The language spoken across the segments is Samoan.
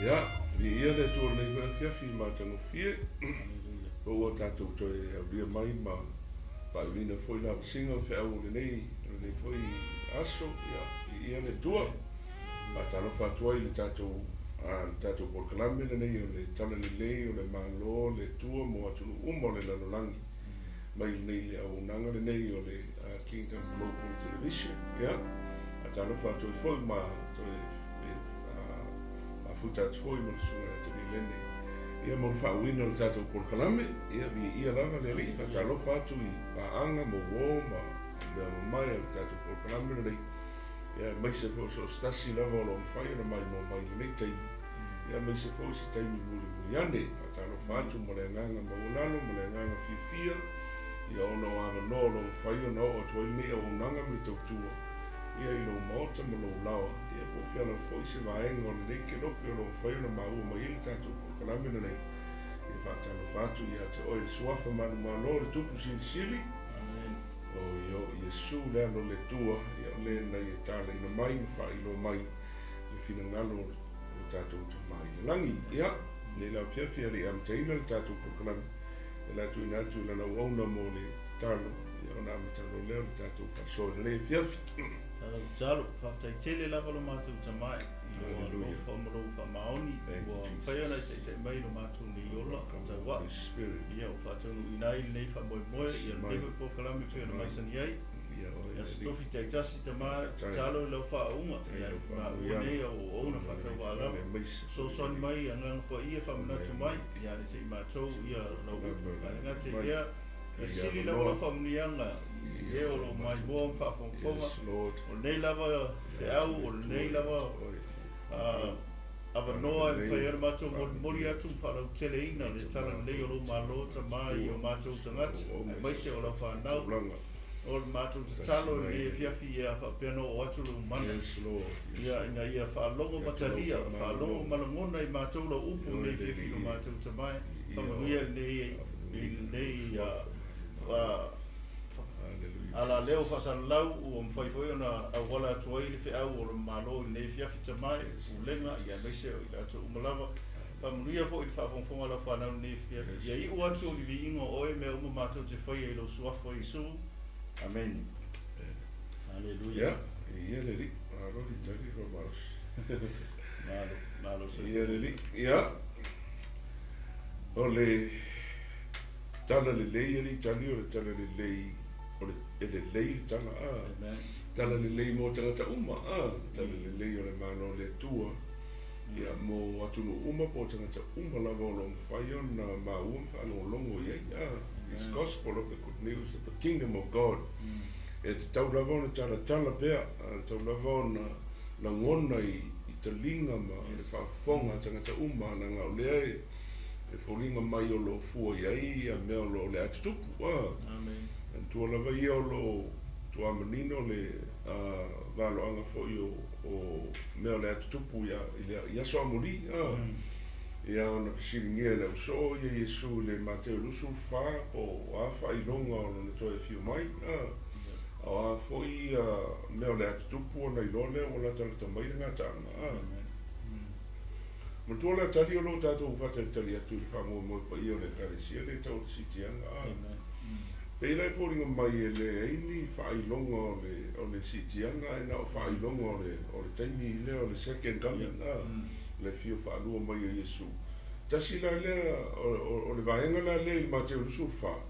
Ia, viia le Atua i lenei foi afiafi matagofie, po ua tatou toe aulia mai ma faaiuina foi lavasiga o feau o lenei, o lenei foi aso. Ia, viia le Atua. Faatalofa atu ai i le tatou, le tatou polokalame lenei o le Talalelei o le Malo o le Atua mo atunuu uma o le lalolagi mai lenei le auaunaga lenei o le Kingdom Global Television. Ia, faatalofa atu ai foi ma toe mafuta atu foi ma le Susuga ia Tony Lene, ia mo le faauuina o le tatou polokalame. Ia, viia lava le Alii, faatalofa atu i paaga ma uo ma mea mamae a le tatou polokalame lenei, ia aemaise foi o so o se tasi lava o lo o mafai ona maimoa mai i lenei taimi, ia aemaise foi se taimi mulimuli ane. Faatalofa atu ma le agaga maualalo ma le agaga fiafia, ia ona o avanoa o lo o mafai ona oo atu ai lenei auaunaga ma le tautua, ia i lou maota ma lou laoa, ia po o fea lava foi se vaega o lenei kelope o lo o mafai ona maua mai ai le tatou polokalame lenei. Ia faatalofa atu ia te oe le Suafa manumalo o le Tupu Silisili, o io Iesu le Alo o le Atua, ia o le na ia talaina mai ma faailoa mai le finagalo o le tatou Tama i le lagi. Ia, nei la afiafi e le i amataina le tatou polokalame, e le a tuuina atu i lana auauna mo le tatalo, ia ona amata loa lea o le tatou faasoa i lenei afiafi. Tala tatalo, faafetai tele lava lo matou Tama i lou alofa ma lou faamaoni, ua mafai ona e taitai mai lo matou nei ola faatauaa, ia ua faataunuuina ai lenei faamoemoe, ia lenei foi polokalame pei ona masani ai. Ia se tofi taitasi Tama, tatalo i lau faaauga, ia maua nei au auauna faatauvaa lava, fesoasoani mai Agaga Paia faamanatu mai, ia ale se i matou ia lau upu, ae le gata i lea, ia sili lava lau faamanuiaga i e o lo o maimoa ma faafogafoga, o lenei lava feau, o lenei lava avanoa e mafai ai ona matou molimoli atu ma faalauteleina le talalelei o lou Malo, Tama, i o matou tagata, aemaise o lau fanau. O le matou tatalo i lenei afiafi ia faapea ona oo atu lou mana, ia ina ia faalogo ma talia, faalogo ma lagona i matou lau upu i lenei afiafi i lo matou Tama e. Faamanuia i lenei alaleo faasalalau ua mafai foi ona auala atu ai le feau o le Malo i lenei afiafi Tama e, Pulega, ia aemaise o i latou uma lava. Faamanuia foi i le faafogafoga a lau fanau i lenei afiafi. Ia iu atu o le viiga o oe mea uma matou te faia i lou Suafa Iesu. Amene. Aleluia. Ia, ia le Alii, malo le tali ua malosi. Malo, malo Ia le Alii, ia, o le tala lelei alii tali o le tala lelei, o le, e lelei le tala, a. Amen. Tala lelei mo tagata uma, a, tala lelei o le Malo o le Atua. Ia, mo atunuu uma po o tagata uma lava o lo o mafai ona maua ma faalogologo i ai, a, this gospel of the good news of the kingdom of God. E tatau lava ona talatala pea, e tatau lava ona lagona i taliga ma le faafofoga a tagata uma, leaga o lea e foliga mai o lo o fua i ai ia mea o lo o le a tutupu, a. Manatua lava ia o lo o matua manino le valoaga foi o mea o le a tutupu i aso amuli, a. Ia ona fesiligia e le ausoo ia Iesu i le Mateo 24 po o a faailoga o lona toe afio mai, a. A o a foi mea o le a tutupu ona iloa lea ua latalata mai le gataaga, a. Manatua le tali o lo o tatou faatalitali atu i le faamoemoe paia o le Ekalesia lea e tau o le siitiaga, a. Pei la e foliga mai e leai ni faailoga o le siitiaga ae na o faailoga o le taimi lea o le second coming, a, le afio faalua mai o Iesu. Tasi la lea o le vaega la lea i le Mateo 24,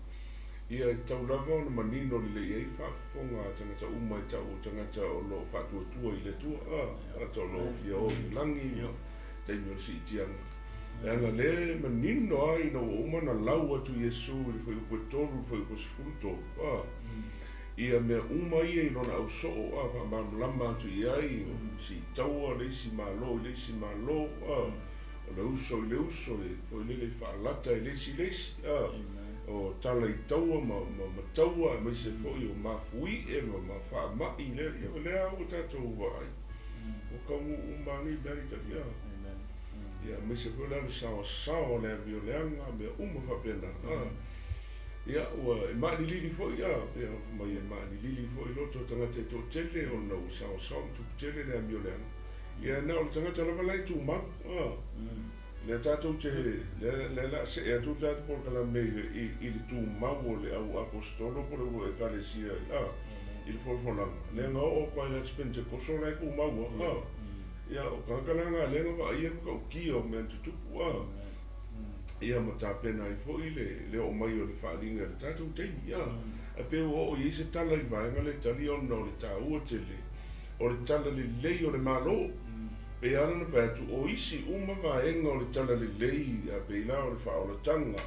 ia e tatau lava ona manino lelei ai le faafofoga a tagata uma e tau o tagata o lo o faatuatua i le Atua, a, tagata o lo o fia o i le lagi ma taimi o le siitiaga. Leaga lea e manino lava ina ua uma ona lau atu Iesu i le fuaiupu e 3 i le fuaiupu e 13, a, ia mea uma ia i lona ausoo, a, faamalamalama atu i ai, o siitaua le isi Malo i le isi Malo, a, o le uso i le uso, e foi lele i faalata i le isi i le isi, a, o tala i taua ma taua, aemaise foi o mafuie ma faamai lea, ia o lea ua tatou vaai, ua taunuu uma nei mea i talia. Ia, aemaise foi la le saoasao o le amioleaga, mea uma faapena. Ia, ua e maalilili foi, a, pei ona fai mai e maalilili foi loto o tagata e toatele ona ua saoasao ma tupu tele le amioleaga. Ia na o le tagata lava la e tumau. Lea tatou te lea la se'e atu le tatou polokalame i le tumau o le au aposetolo po o le ulu ekalesia i le folafolaga lea na oo atu ai le Aso Penetekoso la e tumau a. Ia o tagata la na lea na vaaia le matautia o mea na tutupu a. Ia ma tapena ai foi le oo mai o le faaaliga i le tatou taimi a. Ae pei ua oo i ai se tala i le vaega lea e tali ona o le taua tele o le tala lelei o le Malo. Pei lava ona fai atu, o isi uma vaega o le tala lelei, a pei la o le faaolataga,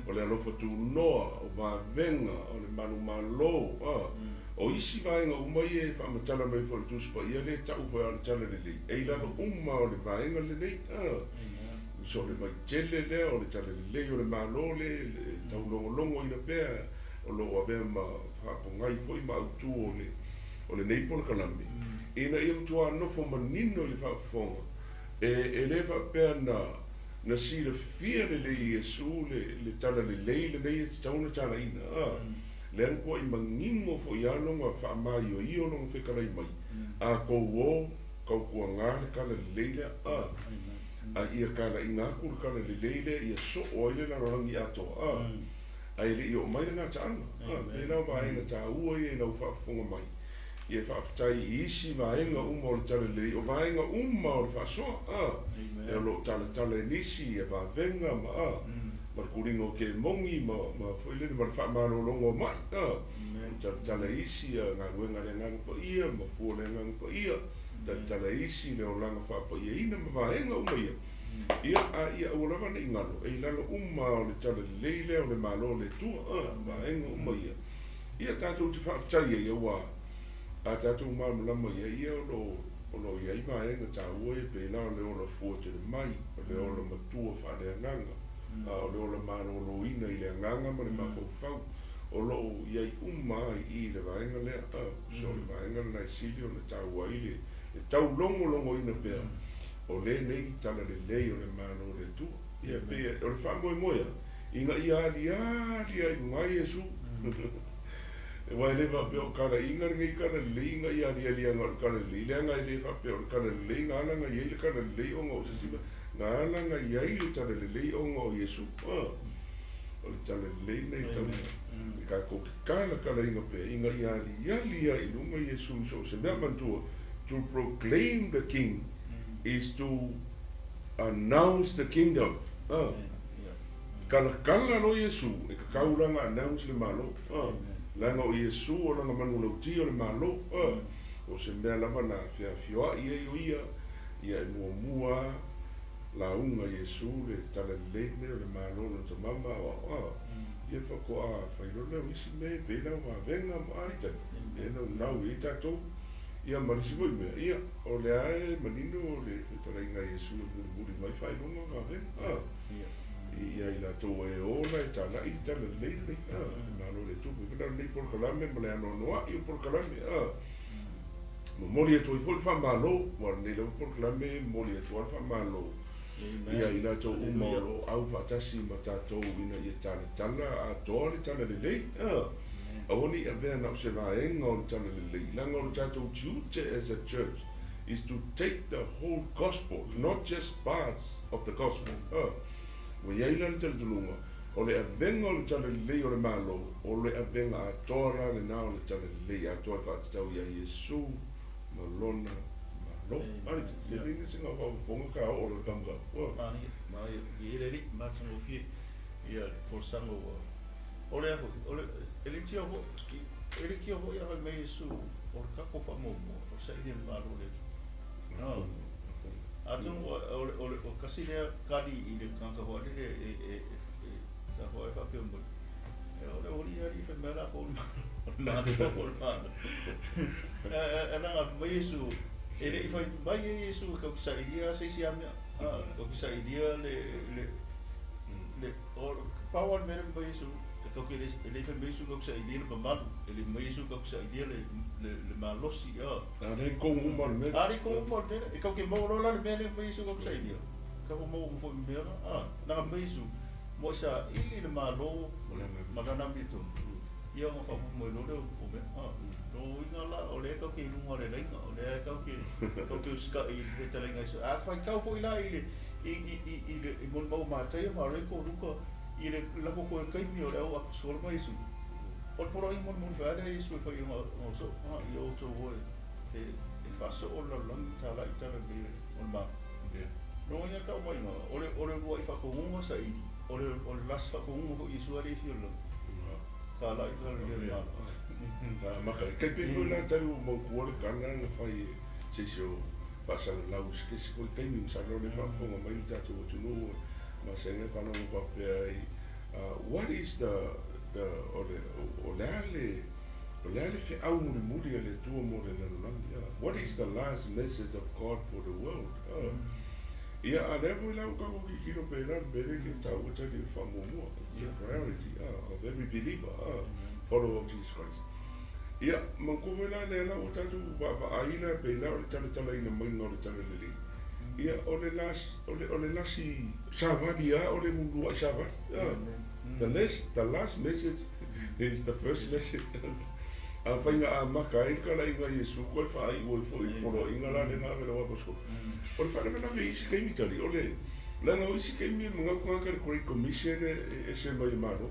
o le alofa tunoa, o vavega, o le manumalo, o isi vaega uma ia e faamatala mai foi i le Tusi Paia lea e tau foi o le tala lelei, e i lalo uma o le vaega lenei. So le vaitele lea o le tala lelei o le Malo lea e taulogologoina pea o lo o avea ma faapogai foi ma autu o lenei polokalame, ina ia matuā nofo manino i le faafofoga, e lē faapea na silafia lelei e Iesu le tala lelei lenei e tatau ona talaina a. Lea na tuai manino foi lava lona faamaioio lona fetalai mai, a tou o tautuagā le tala lelei lea a, a ia talaina atu le tala lelei lea ia soo ai le lalolagi atoa a, ae le i oo mai le gataaga a. Pei la o vaega taua ia i lau faafofoga mai. Ia faafetai i isi vaega uma o le tala lelei, o vaega uma o le faasoa a, e o loo talatala e nisi ia vavega ma a, ma le tuliga o kemogi ma foi lele ma le faamalologa o mai a. Talatala isi ia galuega a le Agaga Paia ma fua o le Agaga Paia, talatala isi le olaga faapaiaina ma vaega uma ia. Ia a ia aua lava ne i galo, e i lalo uma o le tala lelei lea o le Malo o le Atua a, vaega uma ia. Ia tatou te faafetai ai auā a tatou malamalama ia ia o lo o i ai vaega taua ia pei la o le ola fua tele mai, o le ola matua faaleagaga, o le ola maloloina i le agaga ma le mafaufau, o lo o i ai uma ai i le vaega lea. So le vaega lena e sili ona taua ai le taulogologoina pea o lenei tala lelei o le Malo o le Atua. Ia pei o le faamoemoe ina ia aliali ai luga Iesu. Aua e le faapea o kalaiga lenei tala lelei ina ia alialiaga o le tala lelei, leaga e le faapea o le tala lelei na ala na i ai le tala lelei ona o se isi mea, na ala na i ai le tala lelei ona o Iesu. O le tala lelei lenei tau e tatou te kalakalaina pea ina ia aliali ai i luga Iesu so o se mea manatua. To proclaim the king is to announce the kingdom. Kalakala lo Iesu e kakau langa announce le Malo. Leaga o Iesu o lana manulauti o le Malo. O se mea lava na feafioai ai o ia, ia e muamua lauga Iesu le tala lelei lenei o le Malo lona tamama o ia faatoa faailoa lea o isi mea pei la o vavega ma alitali e naunau i ai tatou. Ia ma le isi foi mea, ia o lea e manino le fetalaiga a Iesu e mulimuli mai faailoga o vavega ia i latou e ola e talai le tala lelei lenei le Malo o le Atua. Pei foi la o lenei polokalame ma le anoanoai o polokalame momoli atu ai foi le faamalo, ua lenei lava polokalame momoli atu ai le faamalo ia i latou uma o lo o au faatasi ma tatou ina ia talatala atoa le tala lelei. Aua ne i avea na o se vaega o le tala lelei, leaga o le tatou tiute as a church is to take the whole gospel, not just parts of the gospel. Ua i ai la le talitonuga o le avega o le tala lelei o le Malo, o le avega atoa la lena o le tala lelei atoa e faatatau ia Iesu ma lona Malo. Ali, se le se ngā whawaponga ka o le kamka. Mani, mai, i ele li, matangofie, ia le folasaga ua. O le foi, o le e le tia ho, e le kia ho ia mai Iesu, o le kako whamomo, o sa ine le Malo le. No. Atonu o kasi lea kali i le kanga hoa le e sa hoa e whapea mo. E o le ori ari whai mea la ko o le malo, o le malo. E nanga mai Iesu, e le i whai mai e Iesu e kau ki sa ilia se isi amea. Kau ki sa ilia le o pau al mere mai Iesu, e kau ki le i whai mai Iesu kau ki sa ilia le mamalu, e le mai Iesu kau ki sa ilia le malosi. A le kongu uma le mea. A le kongu uma le mea. E kau ki mau lola le mea le mai Iesu kau ki sa ilia. Kau mau mo mea na. Nanga mai Iesu, mo sa ili le malo ma lana mi tonu. Ia ona faamoemoe loa lea o mea. O lona uiga la, o lea tatou te i luga o le laina, o lea tatou te tatou te usitai i le fetalaiga a faitau foi la i le i i i i le i molimau a Mataia ma Mareko, Luka i le latou toe taimi o le au apostola ma Iesu. O le poloaiga mulimuli foi lava lea a Iesu e fai i ona soo, ia outou o e e faasoo le lalolagi talai i tala lelei o le Malo. Lona uiga taumaiga o le o le uluai faatonuga saili, o le o le last faatonuga foi Iesu a le i afio i le lagi. Talai i tala lelei o le Malo. Maka, kai pe foi la tali ua mautua le tala na fai e se isi o faasalalau i se kesi foi taimi masalo o lea e faafofoga mai le tatou atunuu ma saina e faalogo faapea ai, what is the the o le o le a le o le a le feau mulimuli a le Atua mo le lalolagi, what is the last message of God for the world? Ia, a lea foi la ua tatou tilotilo pea i le mea lea e taua tali o le faamuamua, it's a priority of every believer, follower of Jesus Christ. Ia, manatua foi la lea la ua tatou vaavaai la pei la o le talatalaina maiga o le talalelei. Ia, o le last, o le, o le lasi savali lava, o le uluai savali. The last, the last message is the first message. A faiga amata ai le talaiga a Iesu koe faaiu ai foi i le poloaiga la lea na ave i lau apostola. O le faalavelave i isi taimi tali, o le leaga o isi taimi e manatu tagata i le Great Commission e ese mai e Malo.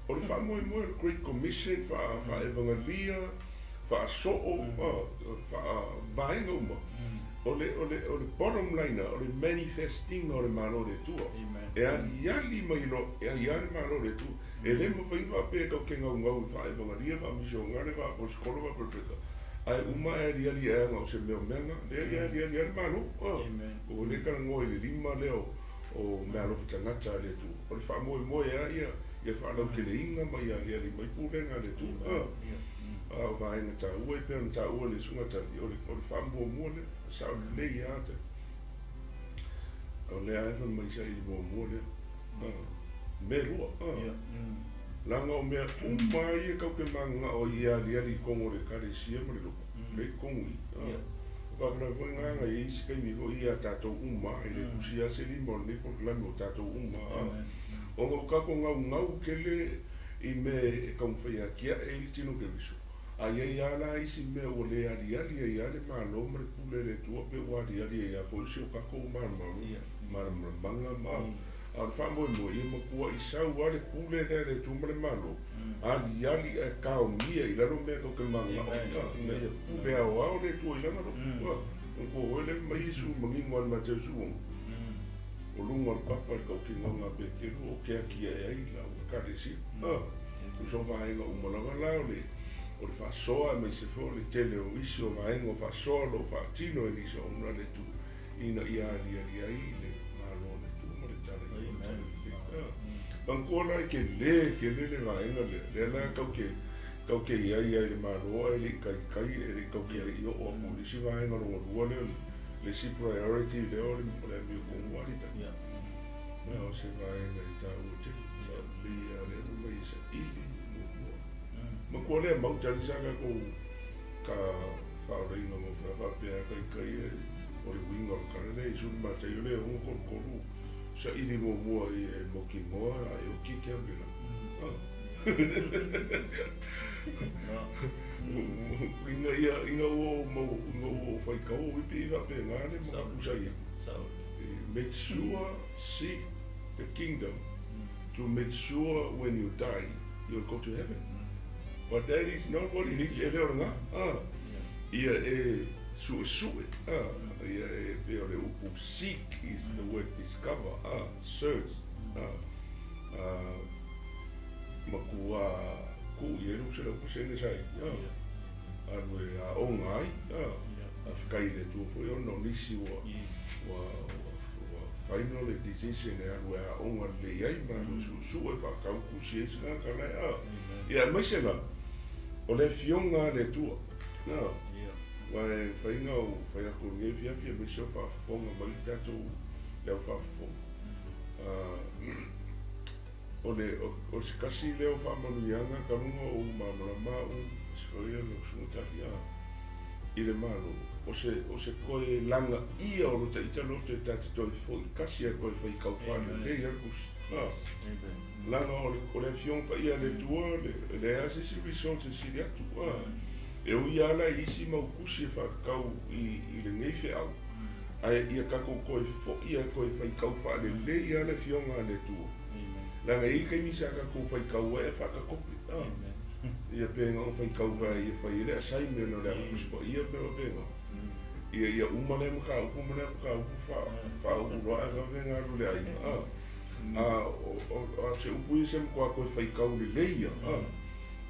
O le faamoemoe o le Great Commission faa-evagalia, faasoo, faa-vaega uma, o le, o le, o le bottom line, o le manifesting o le Malo o le Atua. E aliali mai loa, e ai lava le Malo o le Atua. E le mafai ona faapea e tatou te naunau i faa-evagalia, faa-misionare, faa-apostola, faa-perofeta, ae uma ae aliali ae ana o se mea o mea na. Leai, e aliali lava le Malo. Ua le talanoa i le lima lea o meaalofa tagata a le Atua. O le faamoemoe lava ia, ia faalauteleina ma ia aliali mai pulega a le Atua. A o vaega taua e pei ona taua e le Susuga Tali, o le faamuamua lea, e sao lelei lava Tali. O lea lava e fai mai saili muamua lea. Mea lua, leaga o mea uma lava ia tatou te mananao ai ia aliali i totonu o le Ekalesia ma le lotu, lea i totonu i i. O faapena foi na e i ai isi taimi foi ia tatou uma lava, e le tusi lava se lima o lenei polokalame o tatou uma lava. Ona ua tatou naunau tele i mea e taumafai e atiae ai le tino Keriso, a i ai lava la isi mea ua le aliali ai lava le Malo ma le pule a le Atua pe ua aliali ai lava foi si o tatou malamalamaga ma a o le faamoemoe ia matuai sau lava le pule lea a le Atua ma le Malo, aliali ae taomia i lalo mea tatou te mananao ai ina ia pule aoao le Atua i lana lotu. Manatua foi lea mai Iesu manino lava i le Mateo 16, o luga o le papa i le tautinoga a Peteru o te atiae ai lau Ekalesia. Tusa o vaega uma lava la o le o le faasoa aemaise foi o le tele o isi o vaega o faasoa o lo o faatino e nisi o auauna a le Atua ina ia aliali ai le Malo o le Atua ma le Tala i le Tala Lelei. Manatua la e tele tele le vaega lea, lea la tatou te tatou te i ai lava i le Malo ae le i taitai, e le i tatou te le i oo atu i le isi vaega lona lua lea o le isi priority lea o le amiotonu lava le tali. O se vaega e taua tele, sa lelei lava lea fai mai e saili muamua. Manatua lea mau tali sa tatou ka faaolaina ma faapea taitai e o le uiga o le tala lea i sulu matai o le 6:33 saili muamua i e mautinoa a e oti ke ame la. Ina ia ina ua ou mau ina ua ou faitau o pei e faapena le manatu sa i ai. Make sure seek the kingdom to make sure when you die you'll go to heaven. But that is not what it is. E le o lena. Ia e suesue. Ia e pei o le upu seek is the word discover, search. Matua tuu i ai lou 100% sa i alu e aoga ai. Faafetai i le Atua foi ona o nisi ua ua ua final le decision e alu e aoga lelei ai ma alu e suesue e faatau tusi ai se tagata la e Ia aemaise la o le Afioga a le Atua. Aua e mafai ona ou fai atu i lenei afiafi aemaise o faafofoga mai le tatou le au faafofoga. O le o se tasi lea o faamanuiaga talu ona ou malamalama au se foi ia lau susuga Tali i le Malo, o se o se toe lagaia o lota ita loto e ta te toe foi tasi ae toe faitau faalelei ai le tusi. Laga o le afioga paia a le Atua e leai lava se isi resource e sili atu. E ui lava la i isi mau tusi e faatatau i lenei feau, ae ia tatou toe foi ae toe faitau faalelei lava le afioga a le Atua. Leaga e i ai taimi sa tatou faitau ai ae faatatope. Ia pe na ona faitau vae ia fai ai le assignment o le Aga Tusi Paia ma mea faapena. Ia ia uma lea mataupu ma lea mataupu faauu loa ae vave ona alu i le aiga. A o se upu ia se matua toe faitau lelei lava.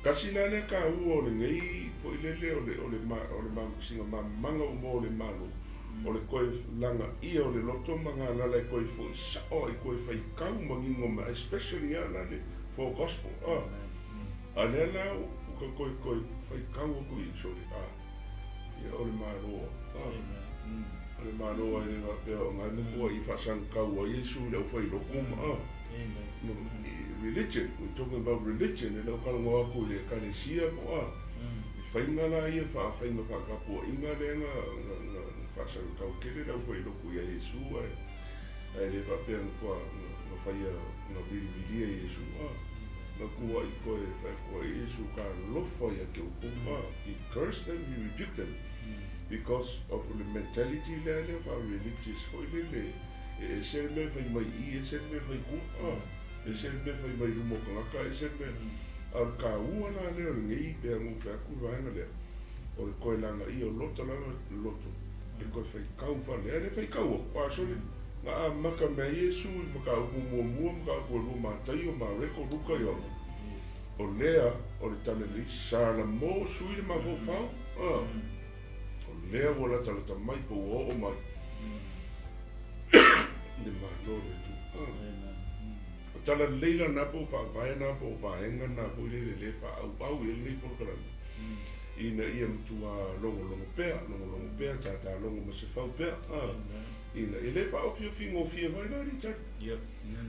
Tasi la lea taua o lenei foi lele o le o le o le siga mamamaga ua maua e le Malo, o le toe lagaia o le loto ma galala e toe foi sao ai toe faitau manino mai, especially lava la le four gospel. A lea la ua toe toe faitau atu i sole, ia o le Malo, o le Malo e le faapea o nai matua i faasagitau ai Iesu i le aufailotu ma religion, we talking about religion, e le o talanoa atu i le ekalesia po o a. I faiga la ia faafaiga faatapuaiga lea na faasagitau tele le aufailotu ia Iesu ae le faapea na faia na vilivilia Iesu na tuuai toe fai atu ai Iesu talofa ia te outou. He cursed them, he rebuked them because of the mentality lea lea faa-religious foi lele e ese le mea fai mai i, ese le mea fai tua, ese le mea fai mai luma o tagata, ese le mea. A o le taua la lea o lenei pe a ou fai atu le vaega lea o le toe lagaia o lota lava loto e toe faitau faalelei. A le faitau atu a sole na amata mea ai Iesu i mataupu muamua, mataupu e lua, Mataio, Mareko, Luka, Ioane. O lea o le talalelei sa lamo sui le mafaufau. O lea ua latalata mai po ua oo mai le Malo o le Atua. O talalelei la na po o faavae na po o vaega na foi lele le faaauau i ai lenei polokalame ina ia matua logologo pea, logologo pea, tatalogo ma se fau pea. Ina e le faaofiofigofie mai la litali.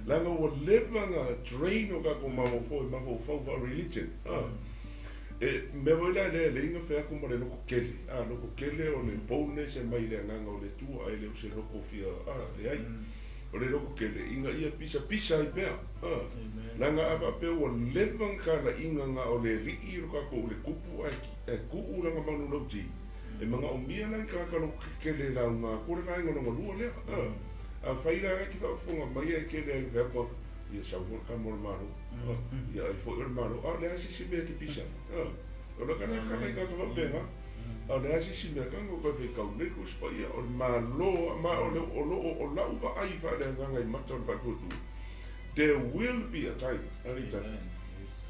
Leaga ua leva na train o tatou mafaufau faa-religion. E mea foi la lea e leai na fai atu ma le loto tele. Loto tele o le boldness e mai le agaga o le Atua ae le o se loto fia leai. O le loto tele ina ia pisapisa ai pea. Leaga a faapea ua leva na talaiga na o le alii lo tatou le tupu ae tuu lana manulauti. E manaomia la i tagata loto tetele lauga atu le vaega lona lua lea. A fai la e te faafofoga mai ae tele ai fai atu ia sau foi le tama o le Malo. Ia ai foi o le Malo. A o le a se isi mea e te pisa. O le kana kana i tagata faapena. A o le a se isi mea kana o koe faitau nei Tusi Paia o le Malo ma o le o lo o lau vaai faaleagaga i mata o le faatuatua. There will be a time. Alita.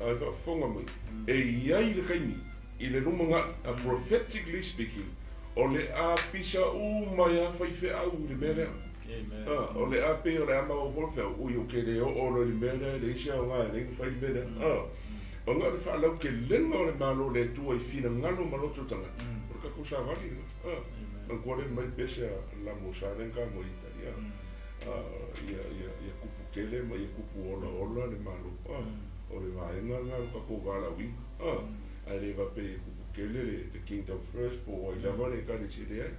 Ai faafofoga mai. E iai le taimi i le lumanai, prophetically speaking, o le a pisa uma ia faifeau i le mea lea. O le a pei o le a maua foi feau, ui o ke le oo lo le mea lea, le isi aoga e le fai le mea lea. Ona o le faalautelega o le Malo o le Atua i finagalo ma loto tagata. O le tatou savali lena. Manatua le mai pese a lamo sa le ka mo ita. Ia ia ia kupu tele ma ia kupu ola ola le Malo. O le vaega lena o le tatou valaauina. Ae le faapea ia kupu tele le kingdom first po o ai lava le ekalesia leai.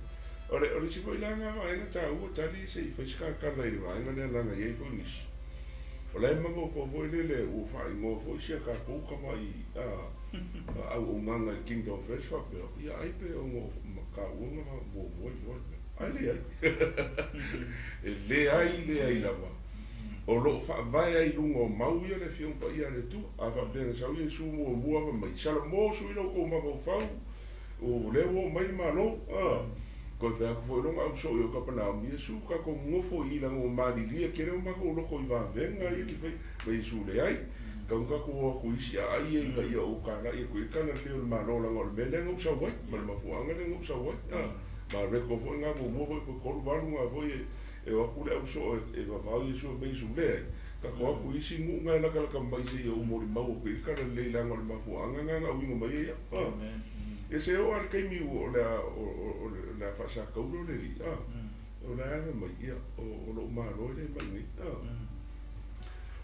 O le isi foi la nga vaega taua tali se i fai se kakala i le vaega lea laga i ai foi nisi. O la e mafaufau foi lele ua faaigoa foi sia tatou tama'i auaunaga i Kingdom First faapea, ia ai pe ono mataua na muamua iloa le mea. Ae leai. E leai leai lava. O loo faavae ai i luga o mau ia le Afioga Paia a le Atua. A faapea na sau Iesu muamua fai mai, Salamo sui lo outou mafaufau, o lea ua oo mai le Malo. Toe fai atu foi loga au soo i o Kapenaumi, Iesu tatou nonofo i i laga ua malilia tele o matou loto i vavega ia ki fai ma Iesu leai. Tau tatou o atu i isi aai ia ina ia ou talai atu i ai tala lelei o le Malo laga o le mea lea na ou sau ai ma le mafuaaga lea na ou sau ai. Ma reko foi nga muamua foi po 3 8 nga foi e o atu le au soo e vavao Iesu e mai Iesu leai. Tatou atu i isi nuu nga e lakalaka mai se ia ou molimau atu i ai tala lelei laga o le mafuaaga nga na auina mai ai au. Ia se oo lava le taimi o le a faasataula le alii, o le a ave mai, ia, o lou Malo e le mai nei.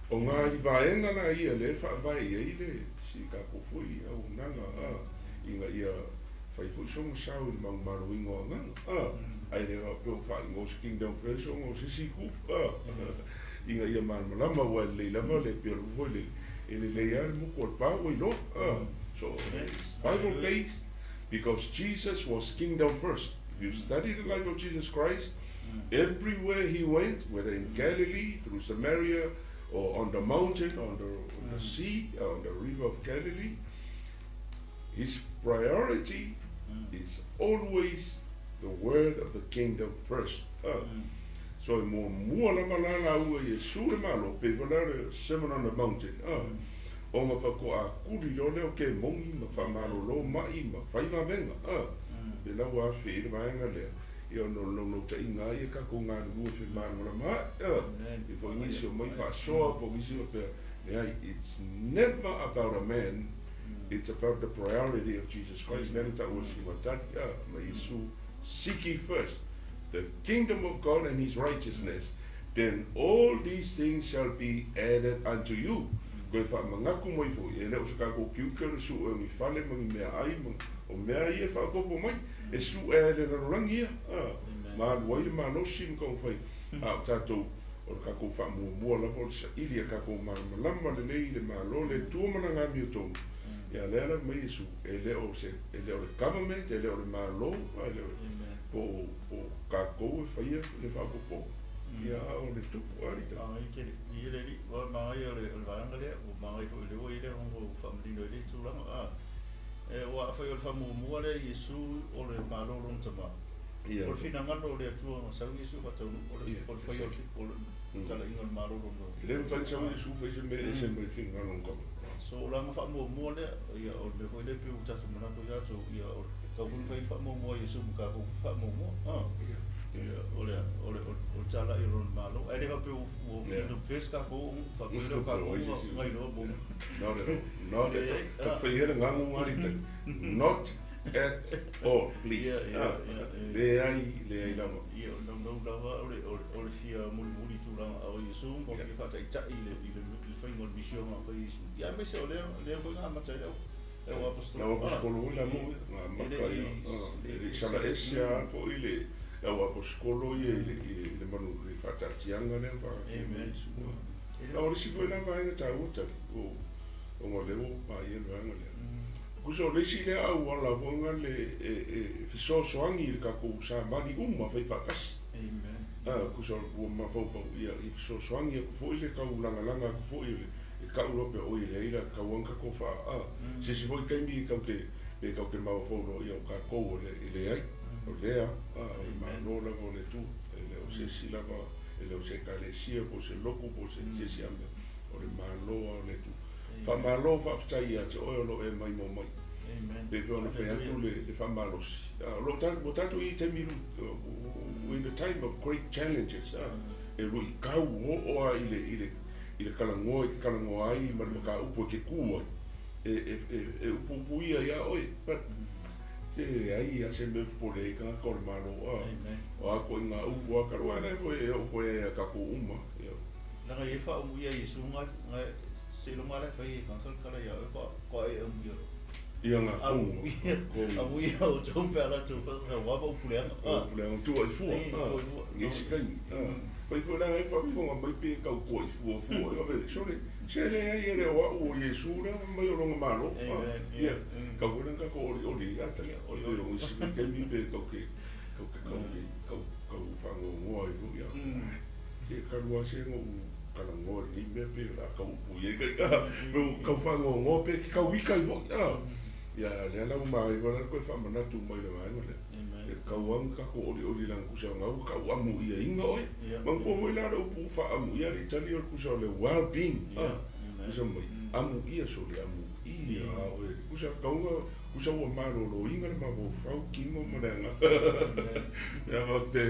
O nai vaega la ia lea e faavae i ai le si tatou foi auaunaga ina ia fai foi sona sao i le manumaloina o agaga. Ae le faapea ua faaigoa se Kingdom First ona o se isi itu. Ina ia malamalama ua e lelei lava le pei o le upu foi lele, e lelei lava le muku o le pa ua iloa. So it's Bible based because Jesus was kingdom first. If you study the life of Jesus Christ, everywhere he went, whether in Galilee, through Samaria, or on the mountain, on the sea, on the river of Galilee, his priority is always the word of the kingdom first. So e muamua lava la lauga Iesu le Malo, pe foi la le Sermon on the Mountain. O nga faatoa kuli loa lea o kemoni ma faamalolo mai ma fai vavega. Pe la ua afe i le vaega lea. Ia ona o le naunautaiga ai e tatou galulue femalamalama ai. E foi nisi o mai faasoa po o nisi faapea. Leai, it's never about a man. It's about the priority of Jesus Christ. Lea le taua e sugatali. Ma Iesu, seek ye first the kingdom of God and his righteousness, then all these things shall be added unto you. Koe faamanatu mai foi, e le o se tatou tiute o le sue o ni fale ma ni meaai ma o mea ia e faaopoopo mai, e sue ai le lalolagi ia. Ma alu ai le malosi ma taumafai. A o tatou, o le tatou faamuamua lava o le saili ia tatou malamalama lelei i le Malo le Atua ma lana amiotonu. Ia lea la mai Iesu, e le o se, e le o le government, e le o le Malo, e le o po o tatou e faia le faaopoopoga. Ia a o le tupu alita. Magai tele i le li wa magai o le vaega lea ua magai foi le ua i le ona faamanino i le tulaga a e ua afai o le faamuamua lea Iesu o le Malo lona Tamā. O le finagalo o le Atua na sau Iesu faataunuu o le fai o le talaiga o le Malo lona. E le mafai sau Iesu fai se mea ese mai finagalo o le Tama. So o lana faamuamua lea ia o le mea foi lea pe ua tatou manatu ia atu ia o le tau foi fai faamuamua Iesu ma tatou faamuamua ia o le talai o lona Malo ae le faapea ua kingdom first tatou faapea lea o tatou ngailoa mo. Not at all. Not at all. Ta fai le ngamu alita. Not at all, please. Leai, leai lava. Ia o naunau lava o le fia mulimuli tulaga o Iesu ma fia faataitai i le faiga o le misioga fai Iesu ia aemaise o lea foi na amata ai le au apostolo. Lau apostolo la mo nga maka ia. E le sala ese a foi le au apostolo ia i le manu le faataatiaga lea fa. Amen. O le si foi la vaega taua tali. O ngo leo pa ia le vaega lea. Kusa o le isi lea auala foga le e fesoasoani i le tatou samali uma fai faatasi. Amen. Kusa ua mafaufau ia i fesoasoani atu foi le taulagalaga atu foi le e kau loa pe oi leai la tauaga tatou faa se isi foi taimi e tatou te mafaufau loa ia o tatou o le e leai o lea o le Malo lava o le Atua, e le o se isi lava, e le o se ekalesia po o se lotu po o se isi a mea, o le Malo a o le Atua. Faamalo, faafetai ia te oe o loo e maimoa mai. Amen. Pe ona fai atu le faamalosi o loo ua tatou i taimi, in the time of great challenges, e luitau oo a i le kalagoa i ke kalagoa ai ma le mataupu e ke ku ai e upuupu ia iā oe, but se ai a se mea popole ai tagata o le Malo a Amen. o a koʻiga upu a kaloa lea foi e oo foi ai a tatou uma ia. Langa e fa umu ia Iesu ngai se longa le fai ka kala kala ia e ko e umu ia. Ia nga Amu ia kou amu ia o tau pe ala tau fa ka wa pa upuleanga. Puleaga tua i fua ngesi kaimi pai foi la e faafofoga mai pe kau kua i fua fua e ave sole se le ai e le o au o Iesu la mai o longa Malo. Amen. Ia kau foi ka ko oli oli ata Oli, oli o isi kaimi pe kau ke kau whangongoa i ia se kalua se ngo kalangoa ni mea pe la kau upu ia kai ka pe kau whangongoa pe ki kau ika i foi ia lea la uma ai wala koe whamanatu mai le vaega lea. Amen. E kauanga ka ko oli oli lang kusa ngau kau amu ia inga oi. Mangua foi la le upu fa amu ia le Itali o le kusa o le well being. Amen. Kusa mai amu ia so le amu ia oe kusa kaunga kusa ua malolo inga le mafaufau kimo ma le aga. Ia ma te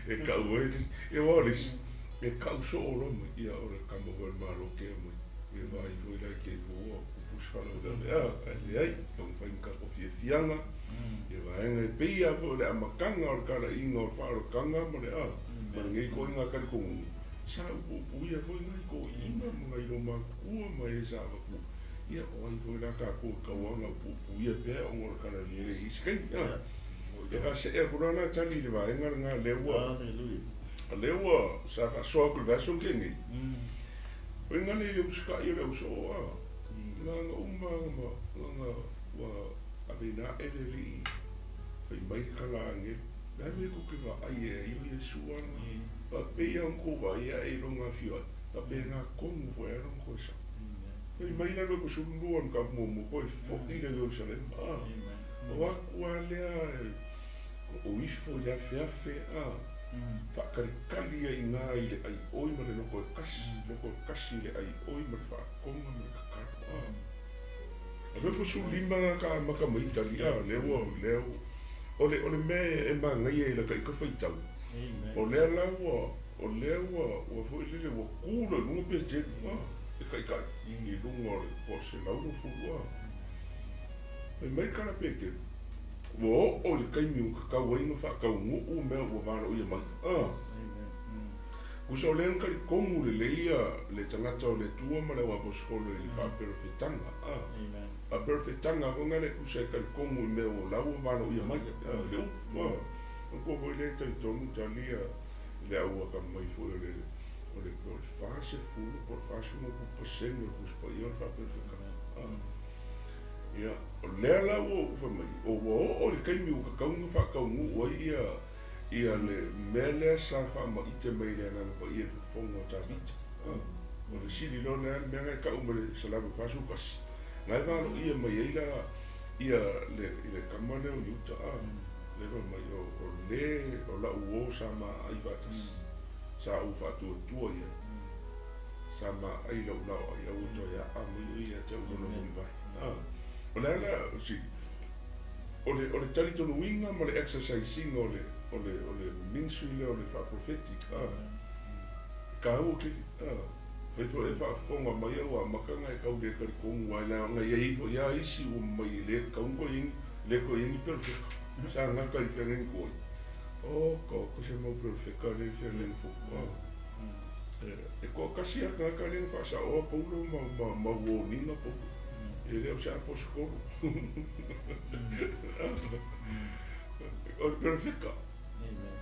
e kau e e walis e kau so o lo mai ia o le kama foi le malo ke mai. Ia vai foi la ke fua pus fala o le a le ai kau fai ka ko fia fianga. Ia vaega e pei foi le amataga o le talaiga o le faaolokanga ma le a ma lenei koiga talitonuga sa upuupu ia foi nai toeaiina ma nai lomakua ma e sa avatua ia o ai foi la tatou e tauaga upuupuia pea ona o le kalali e le isi kaimi a e faasee atu loa la tali i le vaega lena lea ua Hallelujah. A lea ua sa faasoa atu i le vaiaso na tea nei, o i gale i le usitai o le ausoo a, na uma ma na ua aveina aʻe le alii fai mai le tala a agelu, le a le mea tou te vaai ai o Iesu ana, faapei lava ona tou vaai ae i lona afio ae, faapena tonu foi lava lona toe sau. Fai mai la le 22 o le mataupu muamua, toe foi le Ierusalema a, o atu lava lea o ifo i le afeafe a, faatalitali ai i ina i le aioi ma le loto e kasi, loto e kasi i le aioi ma le faatoga ma le tatalo a. A fai po 15 na ka amata mai tali a, lea ua, lea ua, o le, o le mea e manaia i lata ita faitau, o lea la ua, o lea ua, ua foi lele ua tu loa i luga Petelu a, e taitai i luga o le 120 a. Fai mai le tala Petelu, ua oo i le taimi ua tatau ai ona faataunuu mea ua valoia mai. A. Tusa o lea na talitonu lelei ia le tagata o le Atua ma le au aposetolo i le faaperofetaga. A. Faaperofetaga foi lena e tusa e talitonu i mea ua la ua valoia mai. A, le upu. A. Manatua foi lea e talitonu tali ia le au atamai foi o le o le o le 40 po o le 40% o le Tusi Paia o le faaperofetaga. A. Ia, o lea la ua ou fai mai, o ua oo i le taimi ua tatau ona faataunuu ai ia, ia le mea lea sa faamaite mai e le Agaga Paia i le fofoga o Tavita. A, o le fesili loa lea, le mea na e tau mai le Salamo 41, na e valoia mai ai la ia le, le tama lea o Iuta, a, le fai mai, o, o le, o lau uo sa maai faatasi, sa ou faatuatua i ai. Sa maai lau laoai a ua toe aa mai oe ia te au lona mulivae. O le ala sili, o le, o le talitonuina ma le exercise ina o le, o le, o le ministry lea o le faaprofeti, a, e taua tele, a. Fai foi e faafofoga mai au amataga e tau le talitonu ai leaga e i ai foi lava isi ua mai e le tatau ona toe i ai ni, le toe i ai ni perofeta. Sa gata i feagaiga tuai. Oka oka se mau perofeta lea i feagaiga fou, a. E toatasi lava tagata lea na faasaoa Paulo ma warning-a Paulo. E le o se aposetolo. O le perofeta.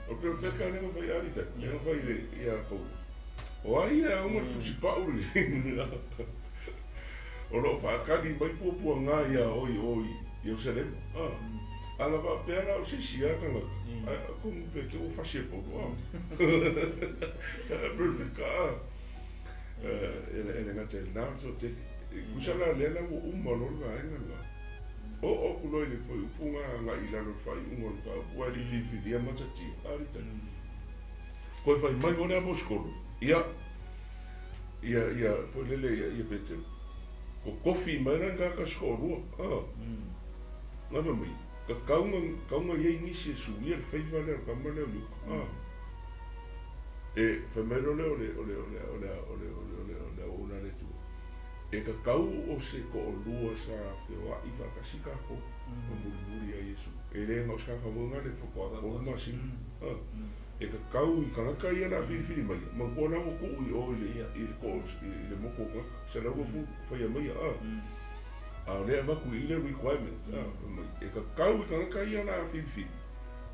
O le perofeta lea na fai alita, lea na fai ia Paulo. O ai e aoga le fusipau lenei? O lo o faatali mai puapuaga ia oe i o i Ierusalema. A na faapea la o se isi lava tagata, ae atonu pe te ua fasi e Paulo, a. Perfect, a. E le gata i lena o le toatele. E tusa la lea la ua uma loa le vaega lena. Oo atu loa i le fuaiupu na agai i lalo i le faaiuga o le mataupu, ae le i filifilia matatia. A alii Toe fai mai foi le aposetolo, ia, ia, ia, foi lele ia, ia Petero, totofi mai la ni tagata se toalua, a. Na fai mai, tatau na, tatau na i ai nisi e suia le faiva lea o le tama lea o Iuta, a. E, fai mai loa lea o le, o le, o le, o le, o le, o le, o le, o le auauna a le Atua, e tatau o se toalua sa feoai faatasi tatou, ma mulimuli ia Iesu. E le na o se tagata foi na le faatoa 3 masina, a. E tatau i tagata ia la filifili mai, manatua la ua tuu i o i le i le ko i le motu o tagata, 120 faia mai a. A o lea e avatu i i le requirement a, fai mai, e tatau i tagata ia la filifili,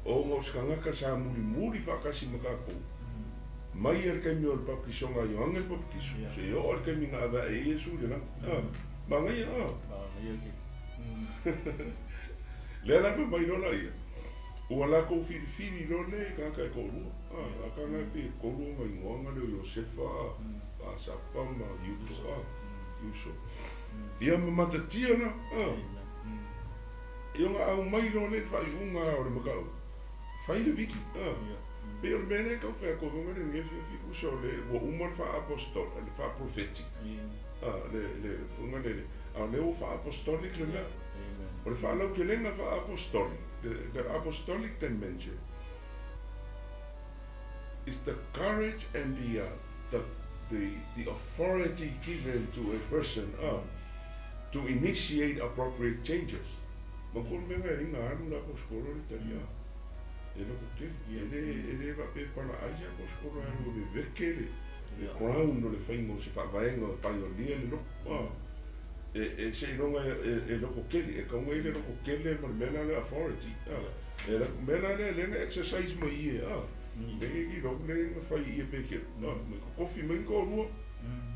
ona o se tagata sa mulimuli faatasi ma tatou, mai lava i le taimi o le baptisoga a Ioane le Papatiso, seia oo i le taimi na ave ae ai Iesu i le lagi. A, manaia a. Lea la fai mai loa laia, Ua latou filifili loa lea i tagata e toalua, a kana e pei e tolu ona igoaga lea o Iosefa, Pasapa ma Iuto, a, Iuso. Ia ma matatia la, a. Ia ona aumai loa lea i le faaiuga o le mataupu, fai le vili, a. Pei o le mea lea e tau fai atu ai foi lenei afiafi, tusa o le ua uma le faa-apostolic, le faa-prophetic, a, le, le, foi lea, a o lea ua faa-apostolic le mea. O le faalautelega faa-apostolic, the apostolic dimension is the courage and the, the, the, the authority given to a person to initiate appropriate changes. Manatua le mea lena e le na alu le aposetolo le taliā. E loko tele. E le, e le faapea e palaai se aposetolo e alu e veveke le, le ground o le faiga o se faavaega o pioneer le loko. E, e seiloga e, e loko tele, e tau ai le loko tele ma le mea la lea authority. E la mea la lea lea na exercise mai i e, a. Le ki lo le na fai i pe ke no me ko kofi mai ko lua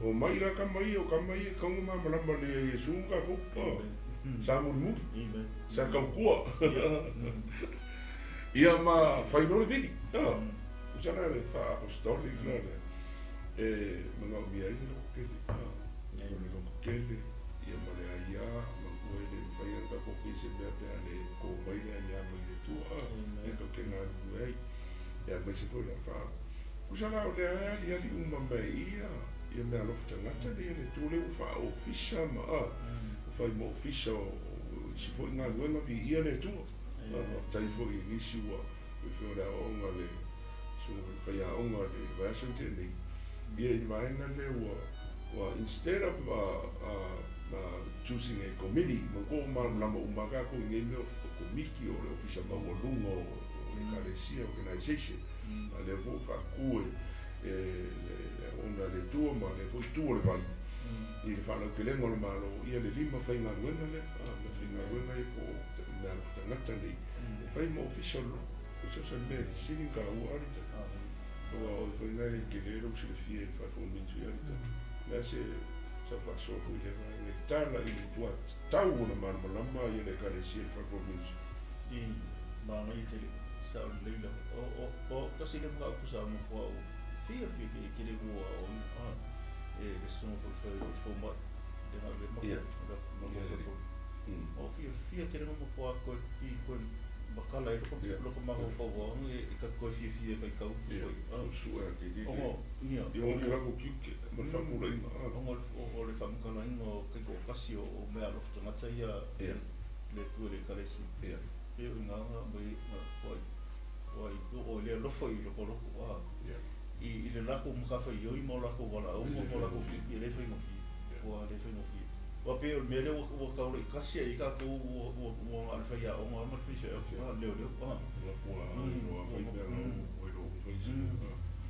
o mai la ka mai o ka mai ka ma ma la le Yesu ka ko sa mu mu sa ka kua ia ma fai no le vili no usa le fa apostolic no le e ma no mi ai lo ke le lo ke le ia ma le ia ma ko le fai ka ko fi se me pe le ko mai le ia mai le tu e ko ke na ai ia mai se foi la fa usa la o le ai ali uma mai ia ia me alofa tagata le le tu le ufa ofisa ma fai mo ofisa o si foi galuega viia le Atua. Tai foi i nisi ua fe o le aoaoga le susuga faiaoga le vaiaso na tea nei ia i le vaega lea ua instead of choosing a committee ma ko malamalama uma tatou i nei mea o komiti o le ofisa maualuga o ekalesia organization a lea foi ua faatu e le aoaoga a le Atua ma lea foi itu o le vai i le faalautelega o le Malo ia le lima faigaluega lea ma faigaluega ia po o mea alofa tagata nei e fai ma ofisa o le lotu o se mea sili ona taua alita aua o le foi lena e tele lou silafia i le fivefold ministry alita le a se sa faasoa foi i lea vaega e tala i le matua tatau ona malamalama ia le ekalesia i le fivefold ministry. I manaia tele sa o lelei lava o o tasi le mataupu sa matua ou fiafia ke ke le ua aoaoina e le susuga foi fai o le fomai le na le ma ma ma o fiafia tele ma matua koe i koe makala ai loko mafaufau e ka koe fiafia e faitau Suesue a ke o ia ia o lako kiuke ma le faapulaiga ona o le faamatalaina o taitoatasi o mea alofa tagata ia le Atua i le ekalesia pe o igaga mai ua o le alofa i loko loko i le lakou matafaioi ma o lakou valaauga ma o lakou kiuke e le faigofie ua le faigofie ua pei o le mea lea ua taulaitasi ai tatou ua na o le faiaoga ma le faifeau leoleo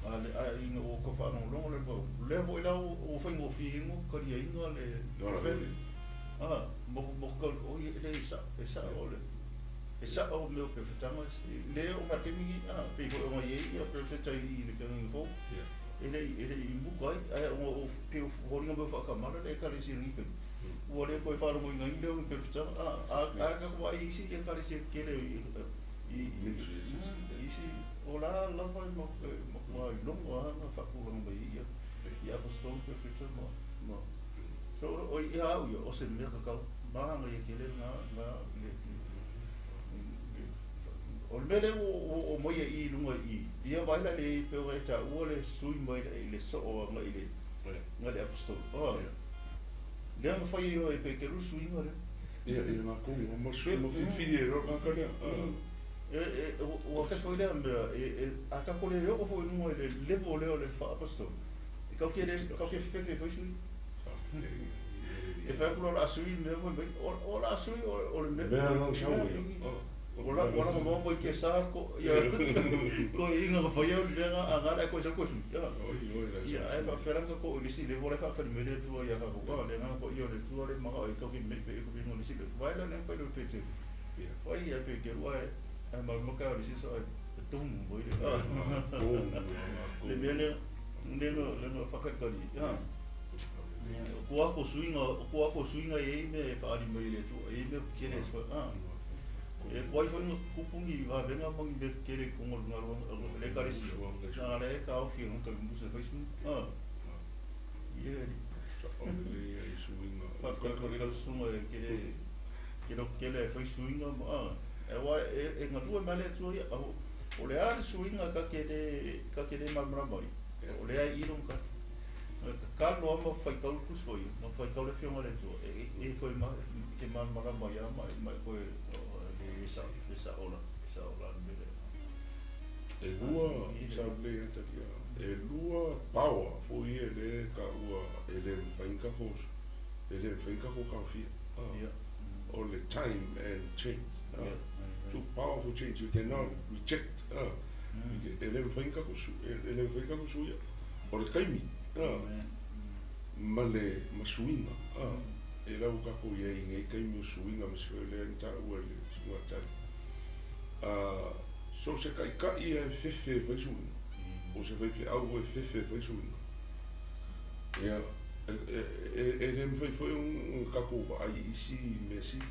a le ina ua tau faalogologo le lea foi la ua faigofie ai ona taliaina le mo o le e sao le e sao mea o pefetaga le o ma taimi pei foi ona i ai ia pefeta i le feagaiga fou e lei muka ai ae ona o pe foliga mai o faakamala le ekalesia i lenei taimi ua le toe faalogoinaina lea o ni pefetaga a tatou vaai i isi ekalesia tetele i isi o la lava e matua iloga lava na faatulaga mai ai ia ia apostolo pefeta ma so o ia au ia o se mea tatau manaia tele na le o le mea lea ua o mai ai i luga i ia vai la le pe o e taua le sui mai le soo agai le ngai le apostolo lea na fai ai e pe ke lu suiga lea ia ia makou ma sui ma filifili e lo tagata lea e ua kasi foi lea mea e a tatou le oo foi i luga i le level lea o le faa-apostolo e kau ke fefe foi sui e fai atu loa o le a sui le mea foi mai o le a sui o le mea mea na sau ia o la o la mo mo ke sa ko ia ko inga ka fai o le mea a ngala ko sa ko sui ia ia e fa fera ka ko i si le vole fa ka me le tua ia ka ko le nga ko ia le tua le manga i ko ki me pe ko bi no si le vai la ne fai le pe te fai ia pe ke ua e ma ma ka le si so e tum mo le le mea le le no le no fa ka ka ia ko ko suiga e me fa ali mai le tua e me ke le so e kuai foi no kupungi va venga mangi me kere ko ngol ngalo le karisi na le ka o fi no ka mu se fai su ye o le ai suiga fa ka ko le su e kere ke lo kele fai suiga ma e wa e ngalua ma le tua ia o le a le suiga ka kele ma mai o le ai iro ka ka loa ma fai kau kus foi ma fai kau le fionga le tua e foi ma ke ma ma ia ma ko e sa ola me le e lua sa le atalia e lua power foi e le ka ua e le fainga ko e le fainga ko ka fia o le time and change two powerful change you cannot reject e le fainga ko su e le fainga ko su ia o le kaimi ma le masuiga e lau kako ia i nei kaimi o suiga ma se le ta ua le sua tali So se kaʻikaʻi e fefe e fai suiga. O se faifeau e fefe e fai suiga. Ia, e le mafai foi ona tatou vaai i isi mea sili.